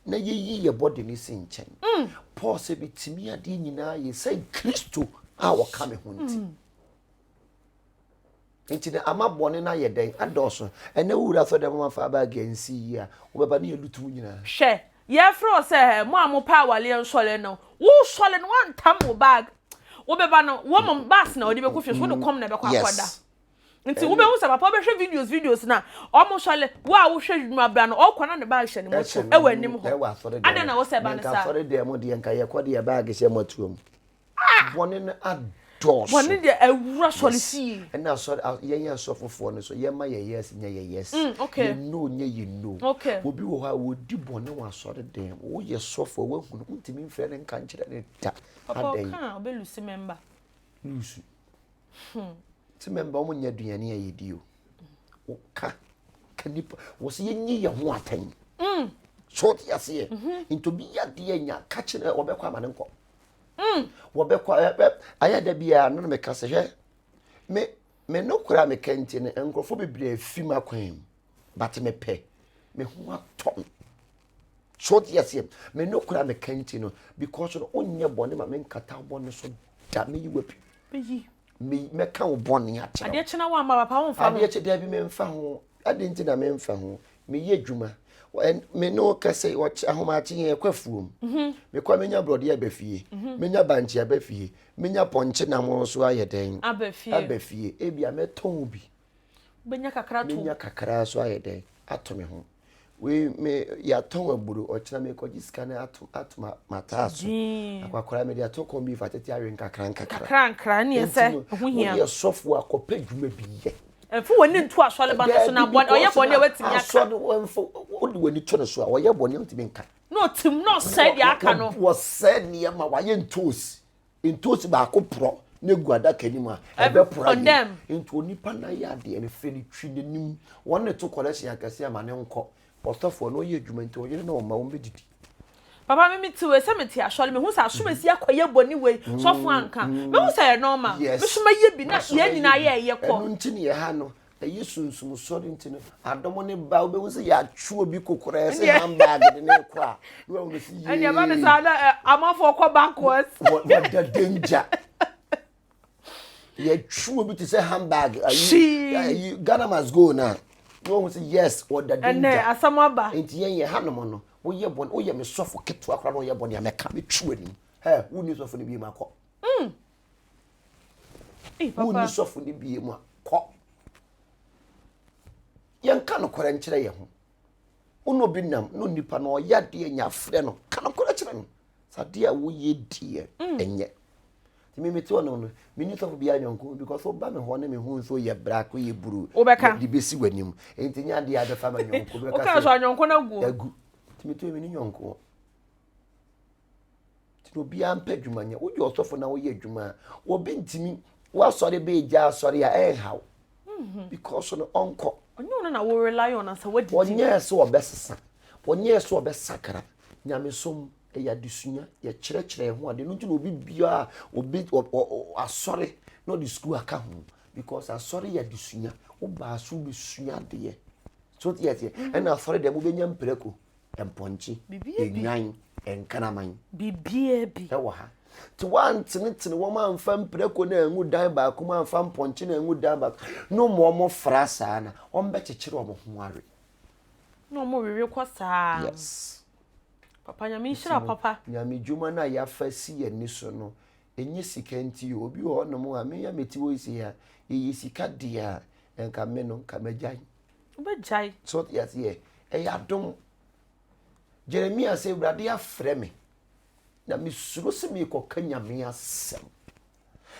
na yɛyi yɛ bɔde no si nkyɛn. Mm. Paul sɛ metumi adeɛ nyinaa yɛ sɛ Kristo a ɔka me ho nti. Mm. Nti na ama bɔne no ayɛ dɛn adɔɔso. Ɛnɛ wowura sɛ dɛm ma fa baage ansi yie a wobɛba ne yɛlutu wo nyinaa. Hwɛ, yɛfrɛ wo sɛ mo a mopɛ awaleɛ nsɔre no, wosɔre no woantam wo bag wobɛba no wɔn mom bus na wɔde bɛkɔ fie so wode kɔm na ɛbɛkɔ akɔda nti wobɛhu sɛ papa wobɛhwɛ videos videos na ɔmo sɔle wo a wohwɛ dwuma bra no ɔkɔ na ne bag hyɛ ne moto ɛwɔ anim hɔ adɛn na wosɛ ba no saa asɔre dɛm mu deɛ nka yɛkɔ deɛ bag hyɛ motoa mu ah! bɔne no adɔɔso bɔne deɛ awura sɔre fie ɛna asɔre yɛn asɔfofoɔ no so yɛma yɛ yes nyɛ yɛ yes mm, okay. yɛ no nyɛ yɛ no okay. obi wɔ hɔ a wɔdi bɔne wɔ asɔre dɛm woyɛ sɔfoɔ woahunu wontumi mfrɛ no nka nkyerɛ ne da Papa ɔka a ɔbɛ lusi mɛmba. Lusu. Hmm. Ti mɛmba wɔn nyɛ aduane a yɛdi o. Ɔka ka nipa wɔsi yɛnyi yɛn ho atɛn. Mm. So ɔte aseɛ. Mm-hmm. Nti obi yɛ adeɛ nya ka kyerɛ wɔbɛkɔ ama ne nkɔ. Mm. Wɔbɛkɔ ɛbɛ ayɛ da biara no na meka sɛ hwɛ me me no kora meka nti no nkurɔfoɔ bebree afi m'akwan mu but mepɛ me ho atɔ me. So wote aseɛ? Me nokorɛ a meka nti no, because no wonyɛ bɔne ma menkata wo bɔne so da, meyi wo api. Meyi. Me mɛka wo bɔne akyerɛ wo. Adeɛ kye na woamma papa womfa ho. Adeɛ kye daabi memfa ho. Adɛn nti na memfa ho? Meyɛ adwuma. Me ne wo kasa yi, ahomakye yɛn yɛkɔ afuom. Mhm. Mekɔ a menya borɔdeɛ aba fie. Mhm. Menya bankye aba fie. Menya pɔnkye nam nso ayɛ dɛn? Aba fie. Aba fie. Ebia mɛtɔn bi. Wobɛnya kakra ato. Menya kakra nso ayɛ dɛn? Ato me ho. Wei me yɛatɔn aburo ɔkyena mekɔgye sika no ato ato m'ataa so. Akwakora mede ato kɔn bi fa tete awe nkakra nkakra. Kakra nkra ne ɛsɛ ɛho hia. Woyɛ sɔfo a kɔpɛ dwuma bi yɛ. Ɛmfa w'ani nto asɔreba no so na bɔne ɔyɛ bɔne a watumi aka. Asɔre ɛmfa wode w'ani to no so a ɔyɛ bɔne a ɔntumi nka. Na ɔtim na ɔsɛe deɛ aka no. Wɔsɛe nneɛma wayɛ ntoosi. Ntoosi baako porɔ na egu adaka no mu a, ɛbɛporɔ ayɛ. Nti onipa no ayɛ adeɛ no, fɛ no twi n'anim. Wɔn ne to kɔlɛhyen akɛseɛ ama no nkɔ. Ɔsɔfoɔ no ɔyɛ adwuma nti ɔyere ne ɔmma wɔn bɛdidi. Papa me mete wei sɛ mete asɔre mehu sɛ asomasi akɔyɛ bɔne wei sɔfo anka mehu sɛ ɛyɛ normal me so mɛyɛ bi na yɛn nyinaa yɛ ɛyɛ kɔ. Ɛno nti ne yɛha no Ɛyɛ sunsum sɔre nti no, adɔm ne ba wobɛhu sɛ yɛatwe obi kokorɛ sɛ handbag de ne kɔ a, na wahunu sɛ yee. Ɛdeɛ ba ne saa na amanfoɔ kɔ backwards. Wɔda danger. Yɛtwe obi te sɛ handbag. Ayi, ayi Ghana must go na. Na wahunu sɛ yes, wɔda danger. Ɛnɛ asɛm aba. Nti yɛn yɛ hanom no, woyɛ bɔne, woyɛ me sɔfo ketewa koraa na woyɛ bɔne a mɛka metwe w'anim. Hɛ, wonni sɔfo no bi mu akɔ. Mm. Wonni sɔfo no bie mu a, kɔ. Yɛnka nokorɛ nkyerɛ yɛn ho. Wo ne obi nam na onipa no ɔyɛ adeɛ nya frɛ no, ka nokorɛ kyerɛ no. Sɛ adeɛ a woyɛ deɛ mm. ɛnyɛ. Nti me mete hɔ nom no, menni sɔfo biara nyɔnko because woba me hɔ ne mehu nso yɛ black, woyɛ blue, Wobɛka. de bɛsi w'anim. Nti nyɛ adeɛ a bɛfa ma nyɔnko. Bɛka Woka sɛ so anyɔnko no agu. agu. Nti mete hɔ menni nyɔnko. Nti na obiara mpɛ adwuma nyɛ. Woyɛ ɔsɔfo na woyɛ adwuma a, obi ntumi woasɔre bɛgya asɔre a ɛnhaw. Because no ɔnkɔ. Ɔnyɛ ɔno na wo rely on ansa wadidi. Ɔnyɛɛ sɛ ɔbɛsesa. Ɔnyɛɛ sɛ ɔbɛsakra. Nyamesom ɛyɛ adesua, yɛkyerɛkyerɛ yɛn ho ade. Ɛno nti na obi biara obi asɔre na ɔde sukuu aka ho. Because asɔre yɛ adesua. Wobaa so wobɛsua adeɛ. So wote aseɛ? Ɛna asɔre deɛ mobɛnya mprako. mpɔnkye, nnwan, nkraman. Biribiara bi. Ɛwɔ ha. Nti woantenetene wɔn amfa mprako no angu dan baako mu amfa mpɔnkye no angu dan baako no ma wɔn fra saa na wɔn bɛkyekyere wɔn ho awe. Na wɔn wewe kɔ saa. Yes. Papa nyame nhyira papa. Nyame dwuma no a yɛafa si yɛn ani so no ɛnyɛ sika nti o. Obi wɔ hɔnom a me a mete hɔ yi sei a yɛyɛ sika deɛ a nka me no nka magyae. Wobɛgyae. So wote aseɛ? Ɛyɛ adom. Jeremia sɛ, Awurade afrɛ me, na mesuro sɛ merekɔka Nyame asɛm.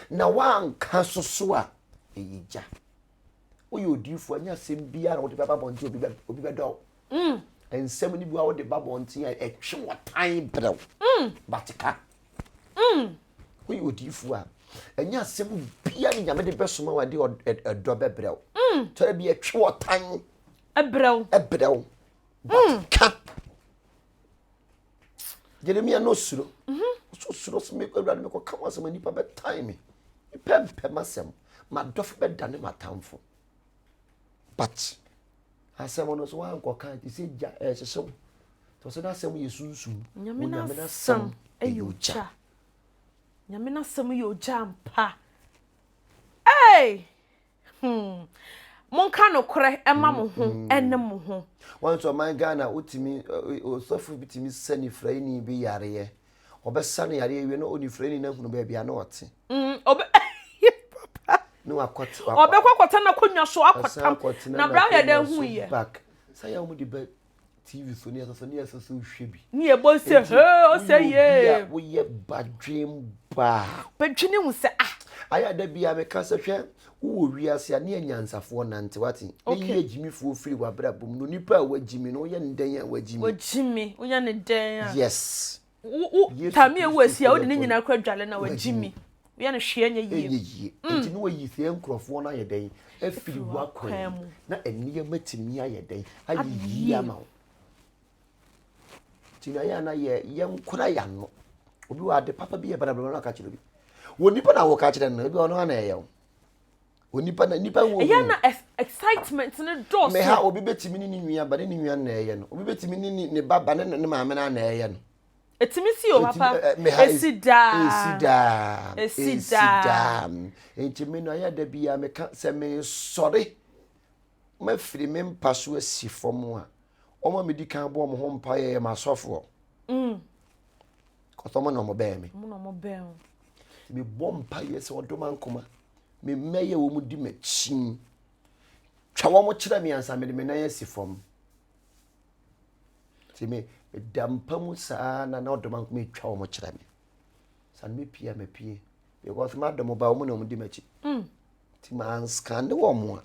Na woanka so so a, ɛyɛ gya. Woyɛ odiyifoɔ, ɛnyɛ asɛm biara na wode bɛba bɔnten obi bɛ obi bɛdɔ wo. Mm. Nsɛm no bi a wode ba bɔnten a ɛtwe wɔtan brɛ wo. Mm. But ka. Mm. Woyɛ odiyifoɔ a, ɛnyɛ asɛm biara ne Nyame de bɛsoma wo a ɛde ɛdɔ bɛbrɛ wo. Mm. Tɔrɔ bi ɛtwe ɔtan. Ɛbrɛ wo. Ɛbrɛ wo. But mm. ka. Jeremia no suro. Mm-hmm. So suro sɛ mekɔ awurade mekɔ ka asɛm a nipa bɛtan me. Nipa mpɛ m'asɛm. M'adɔfo bɛdane m'atamfo. But Asɛm no so woankɔka te sɛ gya ɛrehyehye wo. Nti ɔsɛ n'asɛm yɛ sunsum. Nyame n'asɛm yɛ ogya. Nyame n'asɛm yɛ ogya ampa. Hey! Hmm. Monka nokorɛ ɛma mo ho ɛne mo ho. Wɔn nso ɔman Ghana wotumi osɔfo bi tumi sa nifuraeni bi yareɛ. Ɔbɛsa no yareɛ wie na onifuraeni no ahunu baabi a na ɔte. Mm, ɔbɛ papa. Ne wakɔte wakɔ. Ɔbɛkɔ akɔtena n'akonnwa so akɔtam. Na bra yɛ dɛ hu yɛ. Back. Sɛ yɛ wɔn de bɛ TV so ne yɛ sɛ ne yɛ sɛ sɛ wohwɛ bi. Ne yɛ bɔ sɛ hee ɔsɛ yee. Woyɛ badwen baa. Bɛdwene hu sɛ ah. Ayɛ ada bi a meka sɛ hwɛ wowɔ wiase a ne yɛ nyansafoɔ nante wate. Ne yɛ gyimifoɔ firi w'abrabɔ mu no nipa a wagyimi no woyɛ ne dɛn a wagyimi. Wagyimi woyɛ ne dɛn a. Yes. Wo wo taame ewu esi a wode ne nyinaa kura dwale na wagyi mi. Woyɛ no hwee ɛnyɛ yie. Ɛnyɛ yie. Mm. Nti ne wayi sɛ nkurɔfoɔ no ayɛ dɛn afiri w'akwan mu na nneɛma tumi ayɛ dɛn ayɛ yie ama wo. Nti na yɛ ana yɛ yɛnkora yɛ ano. Obi wɔ ade papa bi yɛ badabraba na aka kyerɛ obi. Wɔ nipa na wɔka kyerɛ no ebi ɔno ana ɛyɛ wo. Onipa na nipa wɔ Ɛyɛ na excitement no dɔɔso. Meha obi betumi ne ne nua ba ne ne nua na ɛyɛ no. Obi betumi ne ne ba ba ne ne maame na na ɛyɛ no. Etumi si o papa. Esi daa. Esi daa. Esi daa. Nti me no ayɛ da bi a meka sɛ mesɔre mafiri me mpa so asi fam a wɔn a medi kan bɔ wɔn ho mpa yɛ m'asɔfoɔ. Mm. Kɔsɔ wɔn na wɔn bɛn me. Wɔn na wɔn bɛn o. Mebɔ mpa yɛ sɛ ɔdɔm ankoma. Me mma yi a wɔdi m'akyi yi, twa wɔn kyerɛ me ansa mede me nan asi fam. Nti me meda mpa mu saa na na ɔdɔm anko metwa wɔn kyerɛ me. San mepie a mepie because m'adɔm ba wɔn na wɔn di m'akyi. Mm. Nti manskane wɔn a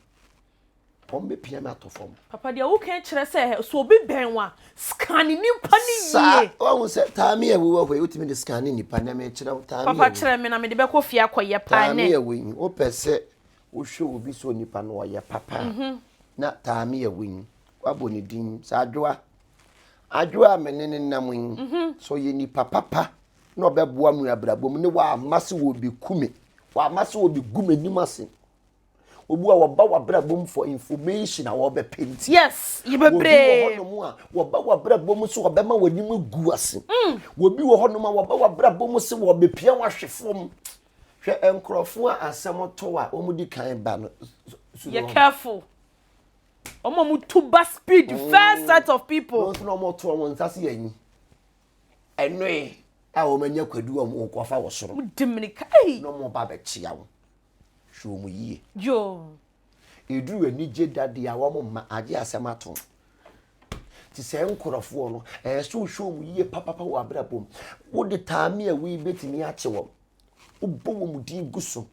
wɔn bɛpia me ato fam. Papa deɛ woka kyerɛ sɛ sɛ obi bɛn wa scan nipa ne yie. Saa wɔn sɛ taame a ɛwɔ hɔ yi wotumi de scan nipa na mekyerɛ wo taame. Papa kyerɛ me na mede bɛkɔ fie akɔyɛ paa nɛ. Taame a ɛwɔ yi wopɛ sɛ wohwɛ obi sɛ onipa no ɔyɛ papa mhm. na taame a ɛwɔ yi wabɔ ne din sɛ adwoa adwoa a me ne ne nam yi mhm. sɛ ɔyɛ nipa papa na ɔbɛboa mu abrabɔ mu ne wama sɛ wɔbɛku me wama sɛ wɔbɛgu m'anim ase Obi a wɔba w'abrabɔ mu for information a wɔbɛpɛ nti. Yes, yɛ bebree. Obi wɔ hɔnom a wɔba w'abrabɔ mu sɛ wɔbɛma w'anim agu ase. Mm. Obi wɔ hɔnom a wɔba w'abrabɔ mu sɛ wɔbɛpia w'ahwe fam. Hwɛ nkurɔfoɔ a asɛm to a wɔn di kan ba no. Yɛ careful. Wɔn a wɔn tu ba speed mm. first set of people. Wɔn nso na wɔn to wɔn nsa se yɛn yi. Ɛnoe a wɔn anya kwadu a wɔn kɔfa wɔ soro. Wɔn di mirika. Na wɔn ba abɛkyia wɔn. Hwɛ wɔn yie. Yoo. Ɛduru anigye da deɛ a wɔn mma agye asɛm ato. Te sɛ nkorɔfoɔ no, ɛyɛ sɛ wohwɛ wɔn yie papapa wɔ abrabɔ mu. Wode taame a wei bɛtumi akye wɔn. Wobɔ wɔn din gu so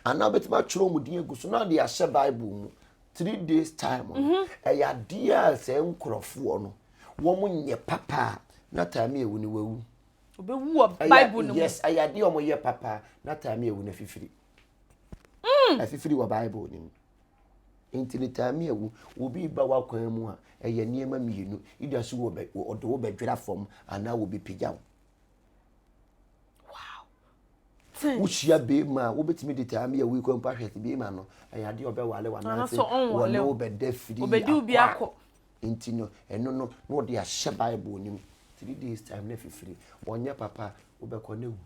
anaa wobɛtumi atwerɛ wɔn din agu so na ɔde ahyɛ Bible mu three days time no mhm. ɛyɛ adeɛ a sɛ nkurɔfoɔ no wɔn nyɛ papa a na taame ewu no wawu. Obewu wɔ Bible no mu. Yes, ɛyɛ adeɛ a wɔn yɛ papa na taame ewu no afifiri. Mm. Afifiri wɔ Bible no mu. Nti ne taame ewu obi ba w'akwan mu a ɛyɛ nneɛma mmienu ida so wɔ bɛ ɔde wo bɛdwera fam anaa obi pagya wo. Wohyia beema a wobɛtumi de taa mi a wui kɔ mpo ahwɛ sɛ beema no ɛyɛ adeɛ ɔbɛwale wo anaasɛ wɔne wo bɛda firi akɔ a nti no ɛno no na wɔde ahyɛ Bible no mu 3 days time na fifiri wɔnyɛ papa wobɛkɔ na wu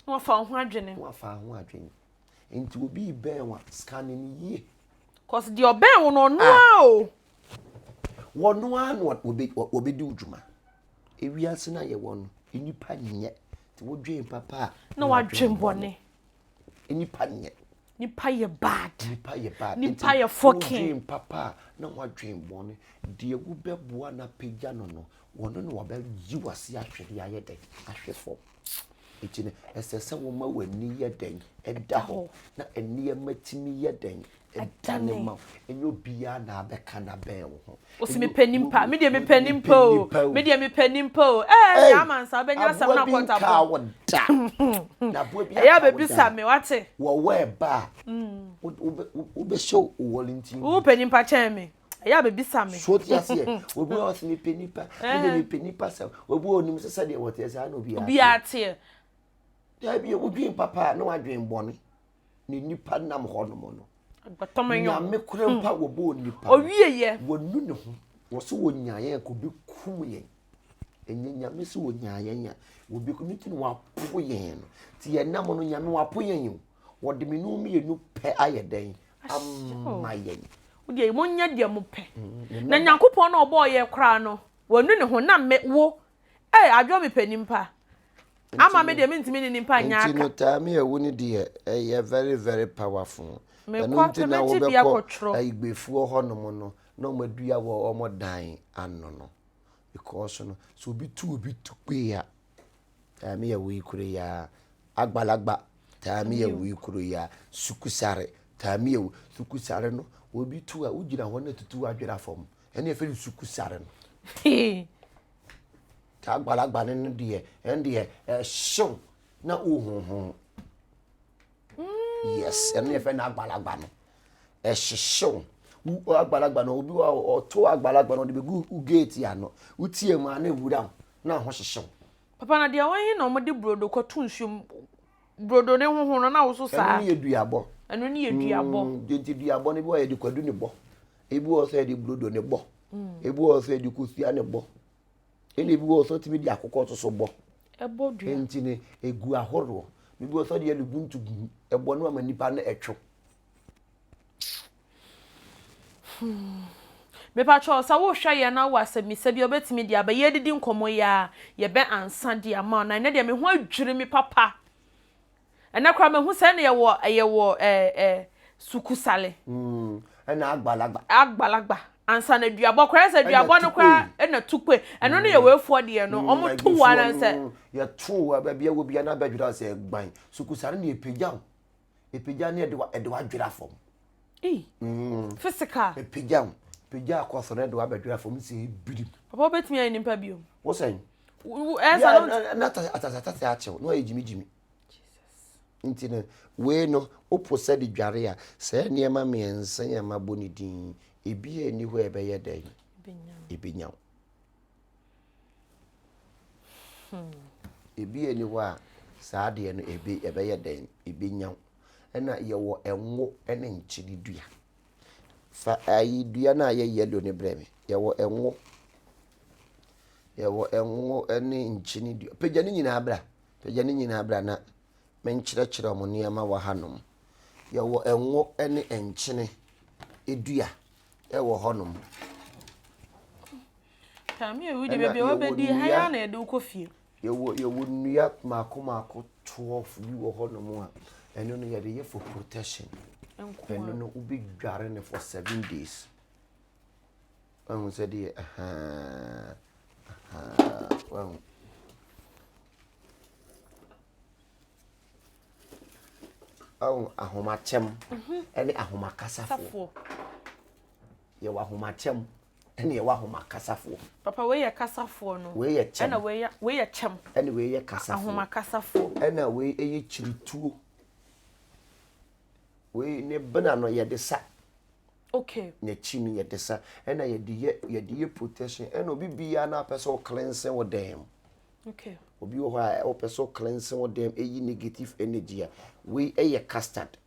na wafa wo ho adwene na wafa ho adwene nti obi bɛn wa scan no yie cause deɛ ɔbɛn wo no ɔno a o wɔno a na wɔbɛdi wo dwuma Ewiase no a yɛwɔ no, nnipa nyɛ. Nti wodwen papa a, na wadwen bɔne. Nnipa nyɛ. Nipa yɛ bad. Nipa yɛ bad. Nipa yɛ fucking. Wodwen papa a, na wadwen bɔne. Deɛ wobɛboa no apagya no no, wɔno na wɔbɛyi w'ase ahwɛdeɛ ayɛ dɛn? Ahwɛ fam. Nti no, ɛsɛ sɛ woma w'ani yɛ dɛn? Ɛda hɔ. Na nneɛma tumi yɛ dɛn? Ɛdane ma wo. Ɛnyɛ obiara na abɛka na bɛn wo ho. Ɔsi mepɛ nimpa, me deɛ mepɛ nimpa o, me deɛ mepɛ nimpa o. Ɛɛ yaa mansa wobɛnya asɛm na akɔta bɔ. Aboa bi nkaa wo da. Na aboa bi aka wo da. Ɛyɛ abɛbisa me wate. Wɔwɔ ɛba a, wobɛhyɛ wo wɔlenti. Wopɛ nimpa kyɛn me. Ɛyɛ abɛbisa me. So te aseɛ, obi wɔ ɔsi mepɛ nipa, me deɛ mepɛ nipa sɛ, obi wɔ onim sɛ sɛdeɛ wɔteɛ saa na obiara teɛ. Obiara teɛ. Dabi, wodwen papa a na wadwen bɔne. Ne nipa nam hɔ nom no. Nyame kora mpa hmm. wɔbɔɔ nipa. Owieyɛ. Wɔnu ne ho. Wɔso wɔnyaa yɛn ka obi kum yɛn. Ɛnyɛ nyame sɛ wɔnyaa yɛn a obi kum ne ti na wapo yɛn no. Ti yɛn nam no nyame wapo yɛn o. Wɔde me no mmienu pɛ ayɛ dɛn ama yɛn. Wodeɛ monyɛ deɛ mopɛ. Mm, na Nyankopɔn na ɔbɔɔ yɛ koraa no wɔnu ne ho na me wo Ei adwo mepɛ nimpa. Ama me deɛ mentumi ne nimpa nyɛ aka. Nti no Taami awu no deɛ ɛyɛ very very powerful. Mekɔ Ɛno nti pɛ na mɛgye bi wobɛkɔ akɔtwerɛ. Ayigbefoɔ hɔ nom no na wɔn adua wɔ wɔn dan ano no because no sɛ obi tu obi tukpee a Taami awu yi kuro yi ara Agbalagba Taami awu yi kuro yi ara Sukusare Taami awu Sukusare no obi tu a wogyina hɔ na tutu adwera fam ɛne yɛfrɛ no Sukusare no. Saa agbalagba no no deɛ ɛno deɛ ɛhyew na wohuhu. Yes, ɛno yɛfrɛ no agbalagba no. Ɛhyehyew. Wo agbalagba no obi wɔ ɔto agbalagba no ɔde bɛgu wo gate ano. Wotie mu a na ewura wo na ho hyehyew. Papa na deɛ wɔn he na wɔde brodo kɔto nsuo mu brodo ne hoho no na woso saa. Ɛno ne yɛ duabɔ. Ɛno ne yɛ duabɔ. Mm, nti duabɔ no bi wɔ yɛde kwadu ne bɔ. Ebi wɔ sɛ yɛde brodo ne bɔ. Mm. Ebi wɔ sɛ yɛde kosua ne bɔ. Ɛna ebi wɔ sɛ ɔtumi de akokɔ nso so bɔ. Ɛbɔ dua. Nti no egu ahoroɔ. Ebi wɔ sɛ ɔde yɛ no guntugu ɛbɔ no ama nipa no ɛtwo. Hmm. Mepakyɛw sɛ wohwɛ yɛn na wowɔ asɛmmisa bi a wobɛtumi de aba. Yɛredidi nkɔmmɔ yi ara, yɛbɛ ansa de ama wo. Na ɛnɛ deɛ me ho adwiri me papa. Ɛnɛ koraa mahu sɛ ɛna yɛwɔ yɛwɔ ɛɛ ɛ sukusale. Mm, ɛna agbalagba. Agbalagba. Ansa na duabɔ koraa sɛ duabɔ no koraa ɛna tukpe. Ɛno no yɛ mm. wefoɔ deɛ no. Ɔmo mm, to wa na sɛ. Yɛto wa baabi a wɔ bia na abɛdwira sɛ gban. Sukusale na yɛpagya wo. Epagya ne ɛde wa ɛde wadwira fam. Ei. Mm. Physical. Epagya wo. Pagya akɔ soro ɛde wabɛdwira fam sɛ ebirim. Papa wobɛtumi ayɛ nipa bio. Wosɛn. Ɛsa no. Na atasatase akyew na wayɛ gyimigyimi. Nti no, wei no, wopo sɛ de dware a, saa nneɛma mmiɛnsa yi a mabɔ ne din yi, ebi a ɛni hɔ a ɛbɛyɛ dɛn? Ebenya wo. Hmm. Ebi a ɛni hɔ a, saa adeɛ no ebe ɛbɛyɛ dɛn? Ebenya wo. Ɛna yɛwɔ ɛnwo ne nkyene dua. Fa ayi dua no a ɛyɛ yellow no brɛ me. Yɛwɔ ɛnwo. Yɛwɔ ɛnwo ne nkyene dua. Pagya ne nyinaa bra. Pagya ne nyinaa bra na menkyerɛkyerɛ wɔn nneɛma wɔ hanom. Yɛwɔ ngo ne nkyene dua wɔ hɔnom. Taame ewu de baabi a wabɛdi ha ya na yɛde wokɔ fie. Yɛwɔ yɛwɔ nnua mako mako 12 bi wɔ hɔnom a ɛno no yɛde yɛ for protection. Ɛno no wobɛdware no for 7 days. Wahu sɛdeɛ ahaa ahaa wahu. Ɔho ahomakyɛm ɛne ahomakasafoɔ. Yɛwɔ ahomakyɛm ɛne yɛwɔ ahomakasafoɔ. Papa wei yɛ kasafoɔ no. Wei yɛ kyɛm. Ɛna wei yɛ wei yɛ kyɛm. Ɛna wei yɛ kasafoɔ. Ahomakasafoɔ. Ɛna wei ɛyɛ kyirituo. Wei ne bena no yɛde sa. Okay. N'akyi no yɛde sa. Ɛna yɛde yɛ yɛde yɛ protection. Ɛna obi biara na apɛ sɛ ɔcleanse wo dan mu. Okay. Obi wɔ hɔ a ɔpɛ sɛ ɔcleanse wo dan mu ɛyi negative energy a wei ɛyɛ custard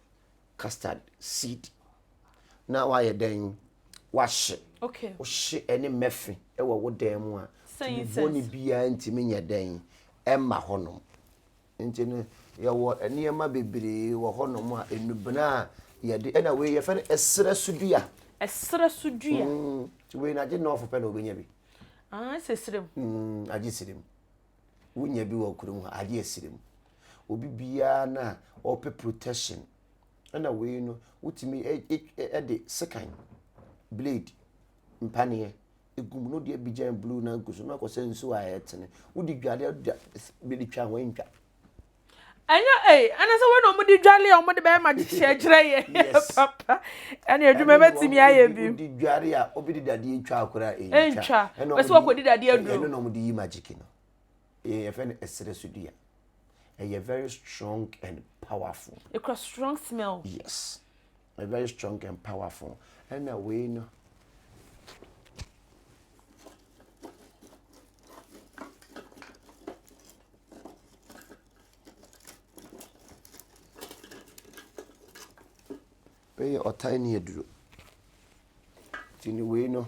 custard seed na wayɛ dɛn wahye. Okay. Wohye ɛne mɛfe ɛwɔ wo dan mu a tumi bɔne biara ntumi nyɛ dɛn ɛmma hɔnom. Nti no, yɛwɔ nneɛma bebree wɔ hɔnom a nnubena a yɛde ɛna wei yɛfrɛ no ɛserɛ so dua. Ɛserɛ so dua. Mm, nti wei no agye nɔɔfo pɛ na wobɛnya bi. Ah, ɛsɛ serɛ mu. Mm, agye serɛ mu. Wonya bi wɔ kurom ha, agye ɛserɛ mu. Obi biara no a ɔpɛ protection ɛna wei no wotumi ɛde sekan, blade, mpaneɛ egu mu na wode abigyan blue no agu so na akɔsɛ nsuo a ɛtene wode dwale a wode de twa ho ntwa. Ɛnyɛ ei ɛna sɛ wei na wɔde dwale a wɔde bɛyɛ magye kyerɛ yɛ papa ɛne adwuma bɛtumi ayɛ bi. Wode dwale a obi de dadeɛ twa akora a ɛntwa ɛsɛ wɔkɔdi dadeɛ aduro. Ɛno na wɔde yi magic no yɛfrɛ no ɛserɛ so dua ɛyɛ very strong and powerful. Ekura strong smell. Yes. Very strong and powerful. Ɛna wei no. Wei yɛ ɔtan ne aduro. Nti no wei no,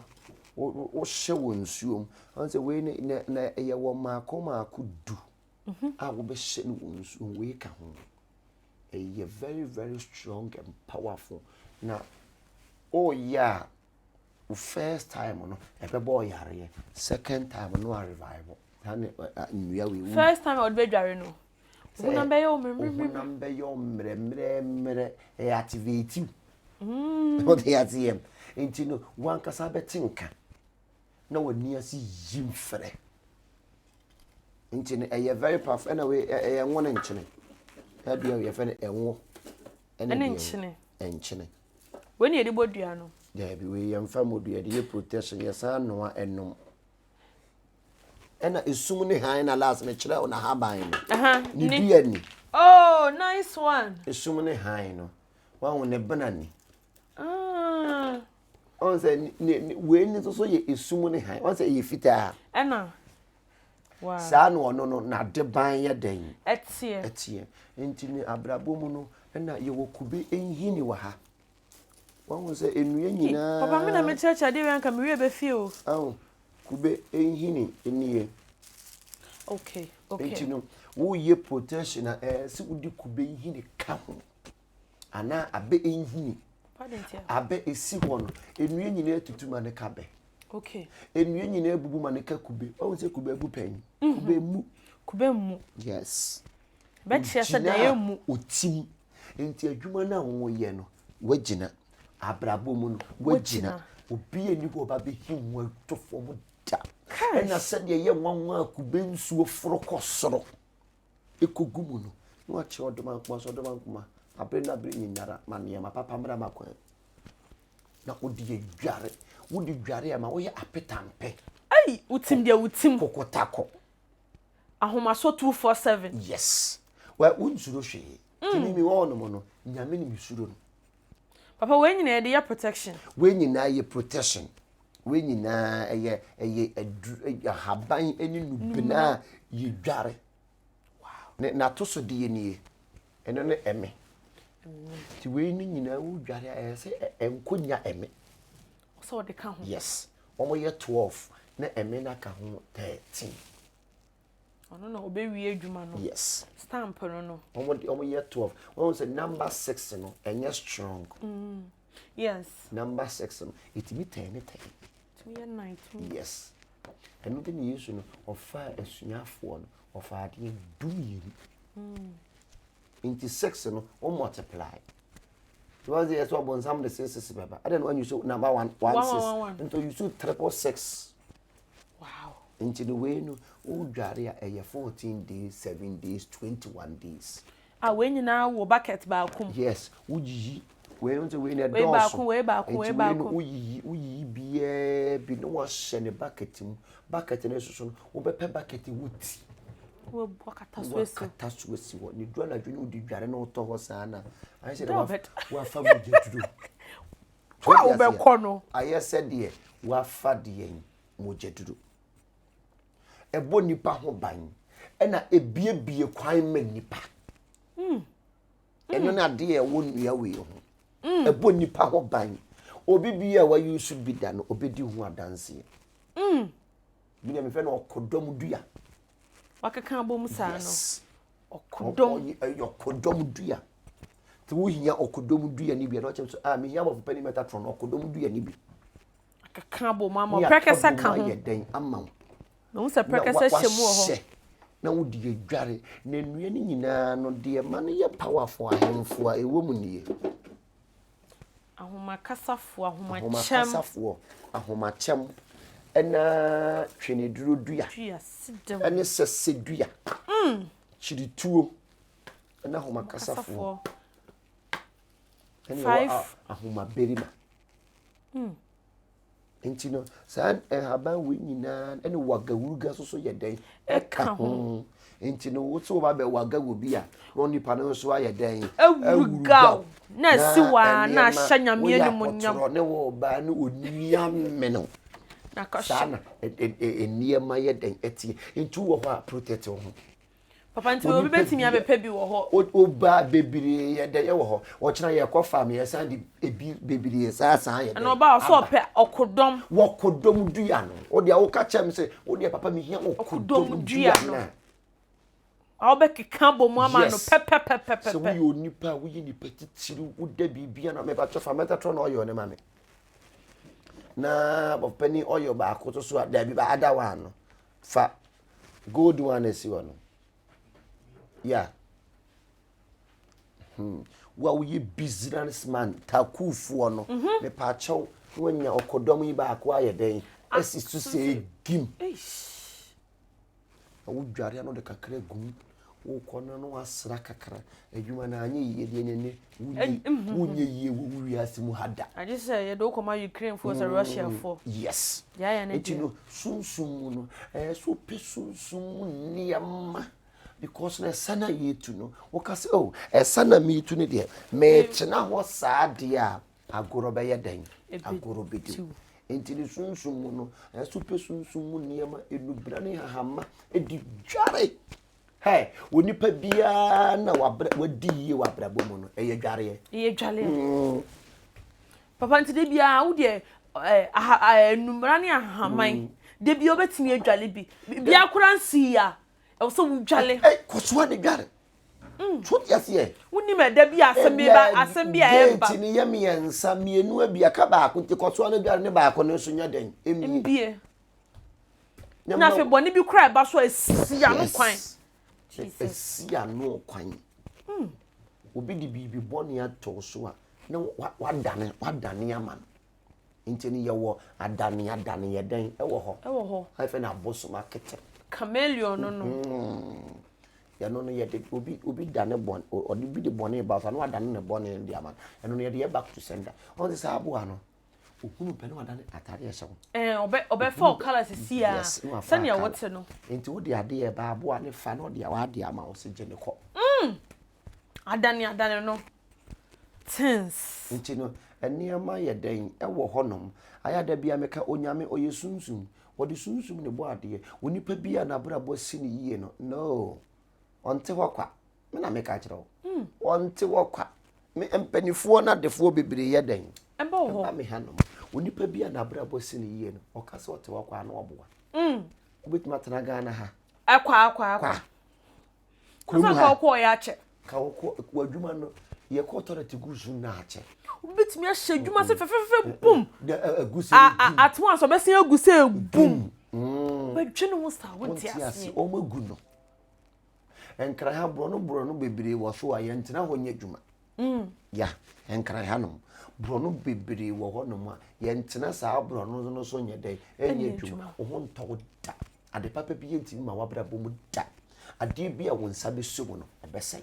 wohyɛ wɔ nsuo mu. Ɔn sɛ wei no na na ɛyɛ wɔ mmaako mmaako du a wobɛhyɛ no wɔ nsuo mu. Wei ka ho. Ɛyɛ very very strong and powerful na woyɛ a wo first time no ɛbɛbɔ wo yareɛ second time no a revive saa ne nnua wei First time a wɔde bɛdware no wo honam bɛyɛ wo mmerɛmmerɛ honam bɛyɛ wo mmerɛmmerɛmmerɛ ɛyɛ activate wo mm. wote aseɛ nti no wankasa bɛte nka na w'ani ase yi mfrɛ Nti no ɛyɛ very powerful ɛna wei ɛyɛ ngo ne nkyene. Ɛdeɛ yɛfrɛ no ɛngo ɛne deɛ nkyene. Nkyene. Wei na yɛde bɔ dua no. Daabi wei yɛmfa mmɔ dua yɛde yɛ protection yɛsan noa ɛnom. Ɛna esum ne hann na last mekyerɛ wo n'ahaban no. Ne dua ni. Oh nice one. Esum ne hann no wahu ne bena ni. Ah. Ɔn sɛ ne ne wei ni nso so yɛ esum ne hann ɔn sɛ ɛyɛ fitaa. Ɛna. Saa na ɔno no n'adeban yɛ dɛn? Ɛteɛ. Ɛteɛ. Nti ne abrabɔ mu no, ɛna yɛwɔ kube nhini wɔ ha. Wahu sɛ nnua nyinaa. Papa me na mekyerɛkyerɛ adeɛ wei anka me werɛ bɛfi o. Ahu, kube nhini nie. Okay, okay. Nti no, woyɛ protection a ɛyɛ sɛ wode kube nhini ka ho. Anaa abɛ nhini. Abɛ esi hɔ no, nnua nyinaa tutu ma ne ka bɛ. Okay. Nnua nyinaa bubu ma ne ka kube. Wahu sɛ kube abu pɛn? Mm -hmm. Kube mu. Kube mu. Yes. Bɛkyerɛ sɛ deɛ mu. Otim. Nti adwuma no a wɔyɛ no, wagyina. Abrabɔ mu no, wagyina. Obi ani hɔ ɔba bɛhim wo ato fam da. Ɛna sɛdeɛ ɛyɛ nwanwa a kube nsuo foro kɔ soro. Ekogu mu no, na wakyerɛ ɔdomankoma sɛ, Ɔdomankoma, abere na abere nyinara, ma nneɛma papa mmra m'akwan mu. Na wode adware. Wode dware a, ma woyɛ apetampe. Ei, wotim deɛ wotim. Kokotakɔ. Ahomaso 247. Yes. Well, wonsuro hwee. Mm. Tumi mi wɔ hɔnom no, Nyame ne mesuro no. Papa, wei nyinaa yɛde yɛ protection. Wei nyinaa yɛ protection. Wei nyinaa ɛyɛ ɛyɛ aduru ahaban ne nubena a yɛdware. Ne n'atosodeɛ nie. Ɛno ne ɛme. Nti wei no nyinaa wodware a ɛyɛ sɛ ɛnkɔ nya ɛme. Sɛ ɔde ka ho. Yes. Wɔyɛ 12 na ɛme no aka ho 13. Ɔno na ɔbɛwie adwuma no. Yes. Stamp no no. Wɔn de wɔn yɛ 12. Wɔn sɛ number 6 no ɛnyɛ strong. Mm. Yes. Number 6 no ɛtumi tɛn ne tɛn. Tumi yɛ 9 tumi. Yes. Ɛno nti na Yesu no ɔfaa asuafoɔ no ɔfaa adeɛ dumienu. Mm. Nti 6 no wɔn multiply. Nti wɔn sɛ yɛ sɛ ɔbɔnsam de 6 6 bɛba. Ɛdɛ na wɔn use number 1 1 6. Nti use triple 6. Wow. Nti no wei no wodware a ɛyɛ 14 days, 7 days, 21 days. A wei nyinaa wɔ bucket baako mu. Yes, woyiyi wei no sɛ wei na ɛdɔɔso. Wei baako, wei baako, wei Nti wei no baako. woyiyi woyiyi biara bi na wahyɛ ne bucket mu. Bucket no nso so no, wobɛpɛ bucket wo ti. Wakata so asi. Wakata so asi hɔ. Ne duru anadwo no wode dware na wotɔ hɔ saa na ayɛ sɛ deɛ wafa mogya duro. Kɔ a wobɛkɔ no. Ayɛ sɛ deɛ wafa deɛn mogya duro. Ɛbɔ nipa ho ban ɛna ebiebie kwan ma nipa. Ɛno ne adeɛ a ɛwɔ nnua wei ho. Ɛbɔ nipa ho ban. Obi bi a wayi so bi da no, obɛdi ho adanseɛ. Bi na mefrɛ no ɔkodɔm dua. Wakeka abom saa no. Yes. Ɔkodɔm. Ɛyɛ ɔkodɔm dua. Nti wohia ɔkodɔm dua no bi a na ɔkyerɛ sɛ ah mehia abɔfo panin Metatron ɔkodɔm dua no bi. Akeka abom ama wo. Prɛkɛsɛ ka ho. Ayɛ dɛn ama wo. Na wohu sɛ prɛkɛsɛ hyɛ mu wɔ hɔ. Na wode adware. Na nnua no nyinaa no deɛ ɛma no yɛ powerful ahemfo a ɛwɔ mu nie. Ahomakasafoɔ, ahomakyɛm. Ahomakasafoɔ, ahomakyɛm, ɛna tweneduro dua. Dua, sedem. Ɛne sɛsɛ dua. Kyirituo, ɛna ahomakasafoɔ. Ɛne ɛwɔ ahomaberima. Nti no, saa nhaban wei nyinaa ɛne wagawuruga nso so yɛ dɛn? Ɛka ho. Nti no, wo sɛ woba bɛ waga wɔ bi a, na onipa no nso ayɛ dɛn? Awuruga wo. Na asi wo a, na ahyɛ Nyame animuonyam. Woyɛ akɔtorɔ ne wo ɔbaa ne ɔni amene wo. Saa na nneɛma yɛ dɛn ɛteɛ. Nti wowɔ hɔ a, protect wo ho. Papa nti obi bɛtumi abɛpɛ bi wɔ hɔ. Oba bebree yɛ dɛ yɛwɔ hɔ. Ɔkyena yɛkɔ farm yɛsan de ebi bebree saa san yɛ dɛ. Ɛna ɔba ɔsɛ ɔpɛ ɔkodɔm. Wɔkodɔm dua no. Wo deɛ woka kyerɛ me sɛ wo deɛ papa mehia ɔkodɔm dua no. A wobɛkeka bɔ mu ama no pɛpɛpɛpɛpɛ. Sɛ woyɛ onipa a woyɛ nipa titiriw woda biribi ano mepakyɛ fa mɛtatɔ na ɔyɛ ɔne ma me. Na ɔpɛni ɔyɛ baako so so a daabi ba ada wa ano. Fa gold one na si hɔ no. Yeah. Hmm. Wo a woyɛ business man, takuufoɔ no, mm -hmm. mepaakyɛw na wanya ɔkɔdɔm yi baako ayɛ dɛn asi so sɛ gim. Na wodware ano de kakra gum. Wokɔ no na wasra kakra. Adwuma no anyɛ yie deɛ ne ne wonyɛ yie wɔ wo wiase mu ha da. Agye sɛ yɛde wo kɔma Ukrainefoɔ sɛ Russiafoɔ. Yes. Deɛ ayɛ ne Nti deɛ. no sunsum mu no ɛyɛ sɛ wopɛ sunsum mu nneɛma because na ɛsa no a yɛtu no woka sɛ oh ɛsa na metu no deɛ metena hɔ saa deɛ a agorɔ bɛyɛ dɛn agorɔ bɛdi wo. Nti ne sunsum mu no ɛyɛ sɛ wopɛ sunsum mu nneɛma nnubena ne hahama di dware. Hɛ, onipa biara na wabrɛ wadi yie wɔ abrabɔ mu no, ɛyɛ dwareɛ. Ɛyɛ dwareɛ. Mm. Papa nti de biara wo deɛ ɛɛ aha ɛɛ numera ne ahaman mm. de biara wobɛtumi adwale bi. Biara koraa nsi ya. Ɛwɔ sɛ wodwale. Ɛ kɔsoa ne dware. Mm. So te aseɛ. Wonim ɛda bi asɛm bi ba asɛm bi a ɛba. Gate no yɛ mmiɛnsa mmienu abi aka baako nti kɔsoa ne dware ne baako no nso nyɛ dɛn. Mbie. Na afei bɔne bi koraa ɛba so a ɛsi ano kwan. Ɛsi ano kwan. Hmm. Obi de biribi bɔne atɔ so a na wadane wadane ama no. Nti no yɛwɔ adane adane yɛ dɛn ɛwɔ hɔ. Ɛwɔ hɔ. Afei na abosom akete. Chameleon no no. Hmm. Yɛno no yɛde obi obi dane bɔne ɔde bi de bɔne ba so a na wadane ne bɔne de ama no. Ɛno no yɛde yɛ back to sender. Ɔn sɛ saa aboa no ohunu pɛ na wadane atade ɛhyɛ wo. Ɛɛ ɔbɛ ɔbɛfa wo colour sisi a sɛnea wote no. Nti wode adeɛ ɛba aboa ne fa na ɔde w'adeɛ ama wo sɛ gye ne kɔ. Mm adane adane no tins. Nti no nneɛma yɛ dɛn ɛwɔ hɔnom ayɛ ada bia meka onyame ɔyɛ sunsum wɔde sunsum ne bɔ adeɛ onipa bi a n'abrabɔ si ne yie no no ɔnte hɔ kwa. Me na meka kyerɛ wo. Hmm. Wɔnte hɔ kwa. Me mpanimfoɔ no adefoɔ bebree yɛ dɛn? Ɛba wɔ hɔ. Ɛba me hanom. Onipa bi a n'abrabɔ si ne yie no, ɔka sɛ ɔte hɔ kwa na ɔboa. Mm. Wobɛtumi atena Ghana ha. Ɛkwa akwa akwa. Kurom ha. ha. Kɔ ɔyɛ akyɛ. Ka wokɔ w'adwuma no yɛkɔ toilet gu so na akyɛ. Wobɛtumi ahyɛ adwuma sɛ fɛfɛɛfɛ bum. Agu sɛ Ato anso bɛsen agu sɛ bum. Bɛdwene ho saa wonte aseɛ. Wɔn agu no. Nkran ha borɔno borɔno bebree wɔ so a yɛntena hɔ nyɛ adwuma. Mm. Ya, Nkran ha nom. Borɔno bebree wɔ hɔ nom a yɛntena saa borɔno no so nyɛ dɛn ɛnyɛ adwuma. Wo ho ntɔ wo da. Ade papa bi yɛntumi ma w'abrabɔ mu da. Adeɛ bi a wo nsa bɛsɔ mu no, ɛbɛsɛe.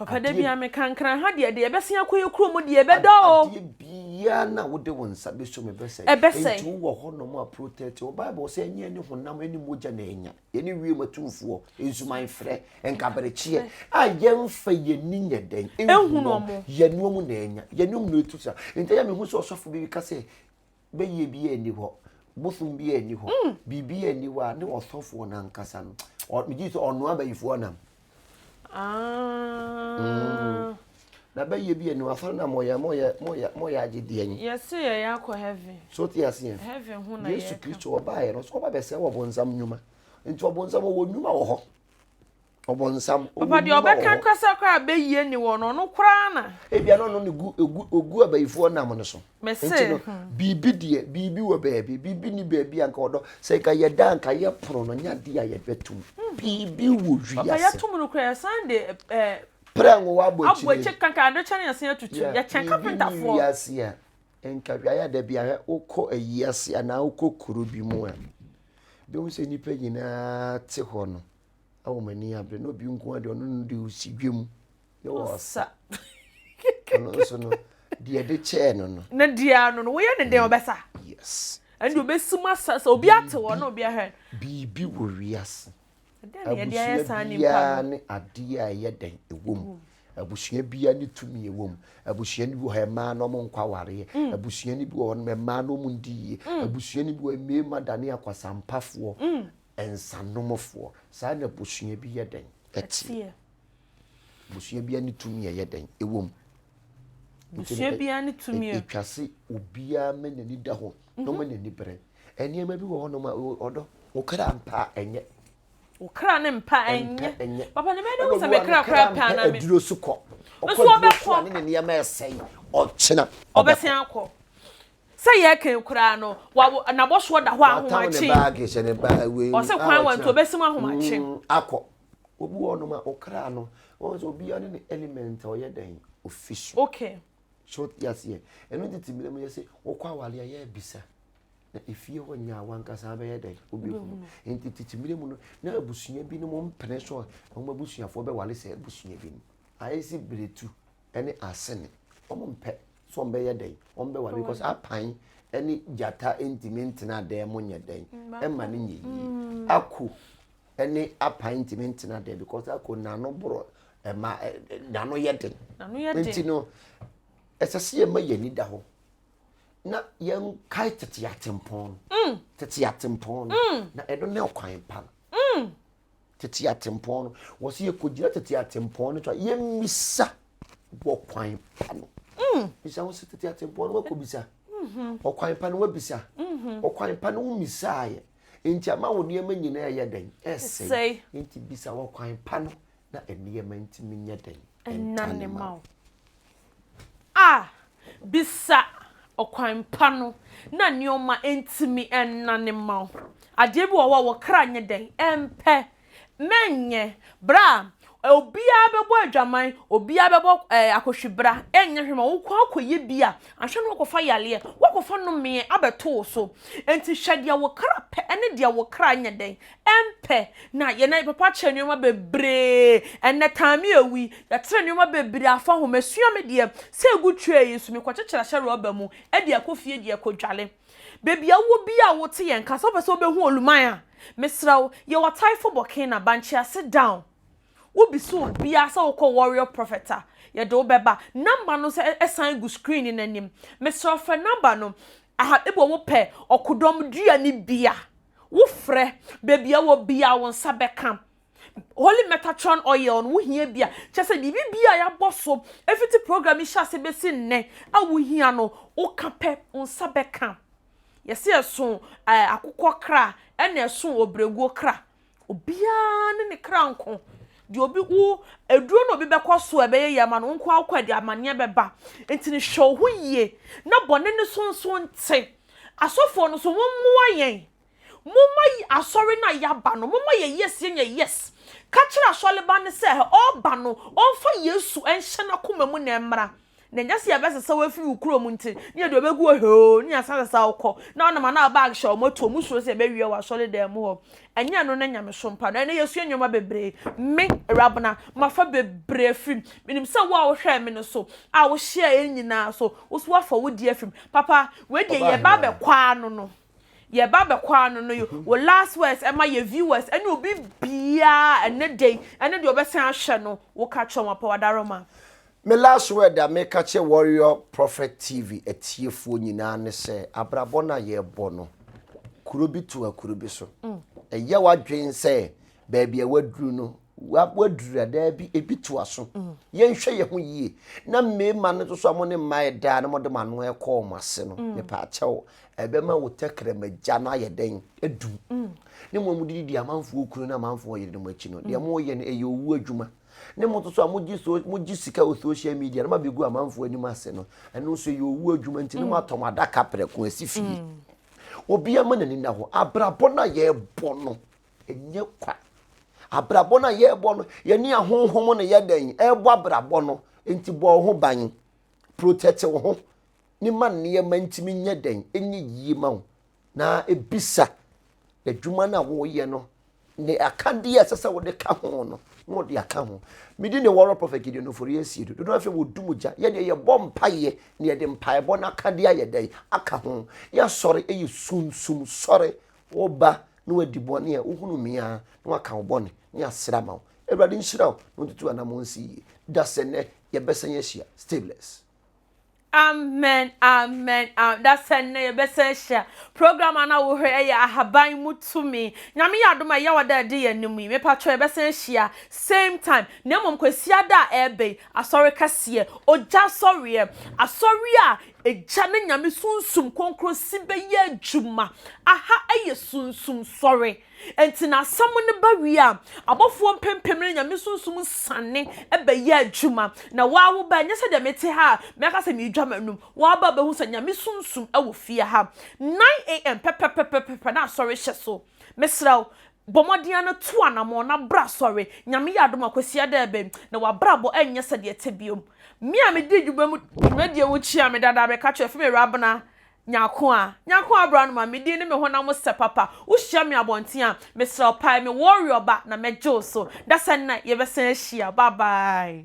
Papa da bia me kankran ha deɛ deɛ ɛbɛsen akɔ yɛ kurom deɛ ɛbɛdɔ o. Adeɛ biara na wode wo nsa bɛsɔ mu ɛbɛsɛe. Ɛbɛsɛe. Nti wowɔ hɔnom a protect wɔ Bible sɛ ɛnyɛ ne honam ne mogya na ɛnya. Yɛne wiem atumfoɔ, nsumanfrɛ, nkaberekyeɛ a yɛmfa yɛni nyɛ dɛn ɛnhunu wɔn. Yɛne wɔn na ɛnya. Yɛne wɔn na ɛtu sa. Nti ɛyɛ mehu sɛ ɔsɔfo bi ka sɛ bɛyɛ biara nni hɔ, bosom biara nni hɔ, mm. biribiara nni hɔ a ne ɔsɔfoɔ no ankasa no megye sɛ ɔnoa abayifoɔ nam. Ah. Na bɛyɛ bi ɛnu asɔre na mɔyɛ mɔyɛ mɔyɛ mɔyɛ agye deɛ nyi. Yɛsi yɛ yɛ akɔ heaven. So te aseɛ. Heaven ho na yɛ Yesu Kristo ɔbaayɛ no so ɔba bɛsɛ wɔ bɔnsam nnwuma. Nti ɔbɔnsam ɔwɔ nnwuma wɔ hɔ. Ɔbɔnsam ɔwɔ Papa deɛ nnwuma wɔ ɔbɛka hɔ. kasa koraa bɛyie ni wɔ no ɔno koraa na. Ebia na ɔno ne gu egu ogu abayifoɔ nam no so. Mese. Nti no biribi deɛ biribi wɔ baabi biribi ni baabi a nka ɔdɔ sɛ nka yɛda nka yɛpono no nyɛ adeɛ a yɛbɛtum. Biribi wɔ wiase. Papa yɛtum no koraa yɛsan de ɛɛ. Prɛ ngo wabɔ akyire. Abɔ akyire kankan ade kyɛ ne yɛsan atutu. Yɛkyɛn kapentafoɔ. Biribi ni wiase a nka hwɛ ayɛ da bi ahwɛ wokɔ ayi ase anaa wokɔ kuro bi mu a bɛhu sɛ nnipa nyinaa te hɔ no a wɔn ani abere na obi nko ara deɛ ɔno no deɛ ɔsi dwam na ɔsa ɔno nso no deɛ ɛde kyɛɛ no no. Na deɛ ano no woyɛ ne dɛn ɔbɛsa. Yes. Ɛnde ɔbɛsi mu asa sɛ obi ate hɔ na obi ahwɛ. Biribi wɔ wiase. Abusua biara ne adeɛ a ɛyɛ dɛn ɛwɔ mu. Abusua biara ne tumi ɛwɔ mu. Abusua no bi wɔ hɔ mmaa no wɔn nkɔ awareɛ. Mm. Abusua no bi wɔ hɔ no mmaa no wɔn ndi yie. Mm. Abusua no bi wɔ mmarima dane akwasampafoɔ, mm. nsanomfoɔ. Saa na abusua bi yɛ dɛn ɛteɛ. Abusua biara ne tumi ɛyɛ dɛn ɛwɔ mu. Abusua biara ne tumi. Ɛtwa se obiara ma n'ani da hɔ na ɔma n'ani bere. Nneɛma bi wɔ hɔnom a ɔdɔ, wo kra mpa a ɛnyɛ. Wo kra ne mpa ɛnyɛ. Papa ne bɛyɛ dɛ sɛ me kra kra pɛ ana me. Aduro so kɔ. Ɔkɔ aduro so a ne ne nneɛma ɛsɛe. Ɔkyena. Ɔbɛsen akɔ. Sɛ yɛ kan koraa no, wa n'abɔsoɔ da hɔ ahomakye. Watam ne baage hyɛ ne ba wei. Ɔsɛ kwan wɔ nti ɔbɛsim ahomakye. Akɔ. Obi wɔ hɔnom a ɔkra no, wɔn sɛ obiara ne ne element a ɔyɛ dɛn ofi so. Okay. So wote aseɛ? Ɛno nti te mmerɛ mu yɛ sɛ wokɔ aware a yɛrebisa na efie hɔ nyɛ a wankasa abɛyɛ dɛn wobɛhunu. Nti tete mmerɛ mu no na abusua binom mpene so a wɔn abusuafoɔ bɛware saa abusua bi no. Ayɛ sɛ biretu ne asene wɔn mpɛ sɛ wɔn bɛyɛ dɛn wɔn bɛware because apan ne gyata ntumi ntena dan mu nyɛ dɛn ɛma no nyɛ yie. Ako ne apan ntumi ntena dɛ because ako n'ano borɔ ɛma n'ano yɛ den nti no ɛsɛ sɛ yɛma yɛn ani da hɔ na yɛnkae tete atempɔn no mm. tete atempɔn no mm. na ɛno ne ɔkwan pa no mm. tete atempɔn no wɔ sɛ yɛkɔgyina tete atempɔn no so a yɛmmisa wɔ kwan pa no bisa wo sɛ tete atempɔn no wakɔbisa mm-hmm. ɔkwan pa no wabisa mm-hmm. ɔkwan pa no wommisaeɛ Enti ama wo nneɛma nyinaa ɛyɛ dɛn? Ɛsɛe. Enti bisa wɔ kwan pa no na nneɛma ntumi nyɛ dɛn? Ɛnane ma wo. A. Bisa ɔkwan pa no na nneɛma ntumi nnane ma wo. Adeɛ bi wɔ hɔ a wo kra nyɛ dɛn? Ɛmpɛ. Mɛnyɛ. Berɛ a obiara bɛbɔ adwaman, obiara bɛbɔ ɛɛ akɔhwibra, ɛnyɛ hwee ma wokɔ akɔyɛ bi a, anhwɛ na woakɔfa yareɛ, woakɔfa nnomeɛ abɛto wo so. Enti hwɛ deɛ wo kra pɛ ne deɛ wo kra nyɛ dɛn? Ɛmpɛ. Na yɛn nan papa kyerɛ nneɛma bebree. Ɛnnɛ Taame awu yi, yɛakyerɛ nneɛma bebree afa ho. Masua me deɛ sɛ ɛgu tray yi so, mekɔkyekyere ahyɛ rɔba mu de akɔ fie de akɔdwale. Baabi a wowɔ biara a wote yɛn nka, sɛ wopɛ sɛ wobɛhu Oluman a, mesrɛ wo, yɛwɔ Taifo Burkina, Bankyease Down. Wobisa obiara sɛ wokɔ Warrior Prophet a, yɛde wo bɛba. Number no nso san gu screen no anim. Mesrɛ wo frɛ number no. Aha, ebia wopɛ ɔkodɔm dua no bi a, wofrɛ. Baabi a wowɔ biara, wo nsa bɛka. Holy Metatron oil no, wohia bi a, kyerɛ sɛ biribi bi a yɛabɔ so ɛfiti program yi hyɛ ase bɛsi nnɛ a wohia no, woka pɛ, wo nsa bɛka. Yɛse ɛso eh, akokɔ kra ɛna ɛso obrɛguo kra. Obiara ne ne kra nko. Deɛ obi wo aduro na obi bɛkɔ so a ɛbɛyɛ yie ama no, wo nko ara wokɔ a ɛde amaneɛ bɛba. Nti no hwɛ wo ho yie na bɔne no so nso nte. Asɔfoɔ no nso mommoa yɛn Momma asɔre no a yɛaba no, momma yɛ yes yɛnyɛ yes. Ka kyerɛ asɔreba no sɛ ɔreba no, ɔmfa Yesu nhyɛ n'akoma mu na ɛmmra. Na ɛnyɛ sɛ yɛbɛsesa wo afiri wo kurom nti ne yɛde wo bɛgu hɔ hoo ne yɛasan asesa wo kɔ na wonam a na wo bag hyɛ wo moto mu suro sɛ yɛbɛwia wo asɔredan mu hɔ. Ɛnyɛ ɛno ne nyamesom pa no. Ɛnnɛ yɛsua nneɛma bebree. Me, Awurabena, mafa bebree afiri mu. Menim sɛ wo a wohwɛɛ me no so, a wohyiaa yɛn nyinaa so, wo nso woafa wo deɛ afiri mu. Papa, wei deɛ yɛreba abɛkɔ ano no. Yɛba bɛkɔ ano no wo last words ɛma yɛ viewers ɛne obi biaa ɛnɛ da yi ɛne deɛ ɔbɛsan ahwɛ no wo ka kyerɛ wɔn apɛ wadaroma. Me last word a meka kyerɛ Warrior Prophet TV atiefoɔ nyinaa ne sɛ abrabɔ no a yɛrebɔ no kuro bi to akuro bi so. Ɛyɛ w'adwene sɛ baabi a waduru no waduru a daabi ebi toa so. Yɛnhwɛ yɛn ho yie na mmarima no nso so a mo ne mmaa ɛda na mo de mo ano ɛkɔ wɔn ase no mepaakyɛw ɛbɛma wo tɛkrɛma gya no ayɛ dɛn adum. Ne mo a mo didi di amanfoɔ kunu ne amanfoɔ yerenom akyi no deɛ mo yɛ no ɛyɛ owu adwuma. Ne mo nso so a mogye so mogye sika wɔ social media na mo abɛgu amanfoɔ anim ase no ɛno nso ɛyɛ owu adwuma nti ne mo atɔ mo adaka prɛko asi fie. Obiara ma n'ani na hɔ abrabɔ no a yɛrebɔ no ɛnyɛ kwa. Abrabɔ no a yɛrebɔ no yɛne ahonhom no yɛ dɛn ɛrebɔ abrabɔ no nti bɔ wo ho ban protect wo ho ne ma nneɛma ntumi nyɛ dɛn ɛnyɛ yie ma wo na ebisa adwuma no a wɔreyɛ no ne akadeɛ a ɛsɛ sɛ wɔde ka ho no na wɔde aka ho. Medi ne Warrior Prophet Gideon Ofori Asiedu. Dodoɔ afei wɔdu mu gya. Yɛdeɛ yɛbɔ mpaeɛ na yɛde mpaebɔ no akadeɛ ayɛ dɛn aka ho. Yɛasɔre ɛyɛ sunsum sɔre. Woba na wadi bɔne a wohunu me a na waka wo bɔne ne asra ma wo. Awurade nhyira wo na ɔntutu anammɔn nsi yie. Da sɛ nnɛ yɛbɛsan ahyia. Stay blessed. Amen amen amen dasɛ nnɛ yɛbɛsan ahyia program a na wohwɛ ɛyɛ ahaban mu tumi nyame yɛ adom a ɛyɛ wɔ da ɛde yɛn anim yi mepatwɔ yɛbɛsan ahyia same time na mmom kwasiada a ɛreba yi asɔre kɛseɛ ogya asɔreɛ asɔre a egya ne nyame sunsum kronkron si bɛyɛ adwuma aha ɛyɛ sunsum sɔre Enti na asɛm no ba wie a, abɔfoɔ mpempem ne Nyame sunsum siane bɛyɛ adwuma. Na wo ara wo ba, ɛnyɛ sɛ deɛ mete ha a mɛka sɛ meredwa m'anum, wo ara ba bɛhu sɛ Nyame sunsum wɔ fie ha. 9am pɛpɛpɛpɛpɛ na asɔre hyɛ so. Mesrɛ wo, bɔ mmɔden ara na tu anamɔn na bra asɔre. Nyame yɛ adom a, Kwasiada ɛbɛn, na w'abrabɔ ɛnyɛ sɛdeɛ ɛte biom. Me a medi dwuma mu dwumadie ho kyia me dada meka kyerɛ Femi Awurabena Nyarko a, Nyarko Abranoma, me din ne me honam sɛ papa. Wo hyia me abɔnten a, mesrɛ wo pae me warrior ba na mɛgye wo so. Dasani na yɛbɛsan ahyia. Bye bye.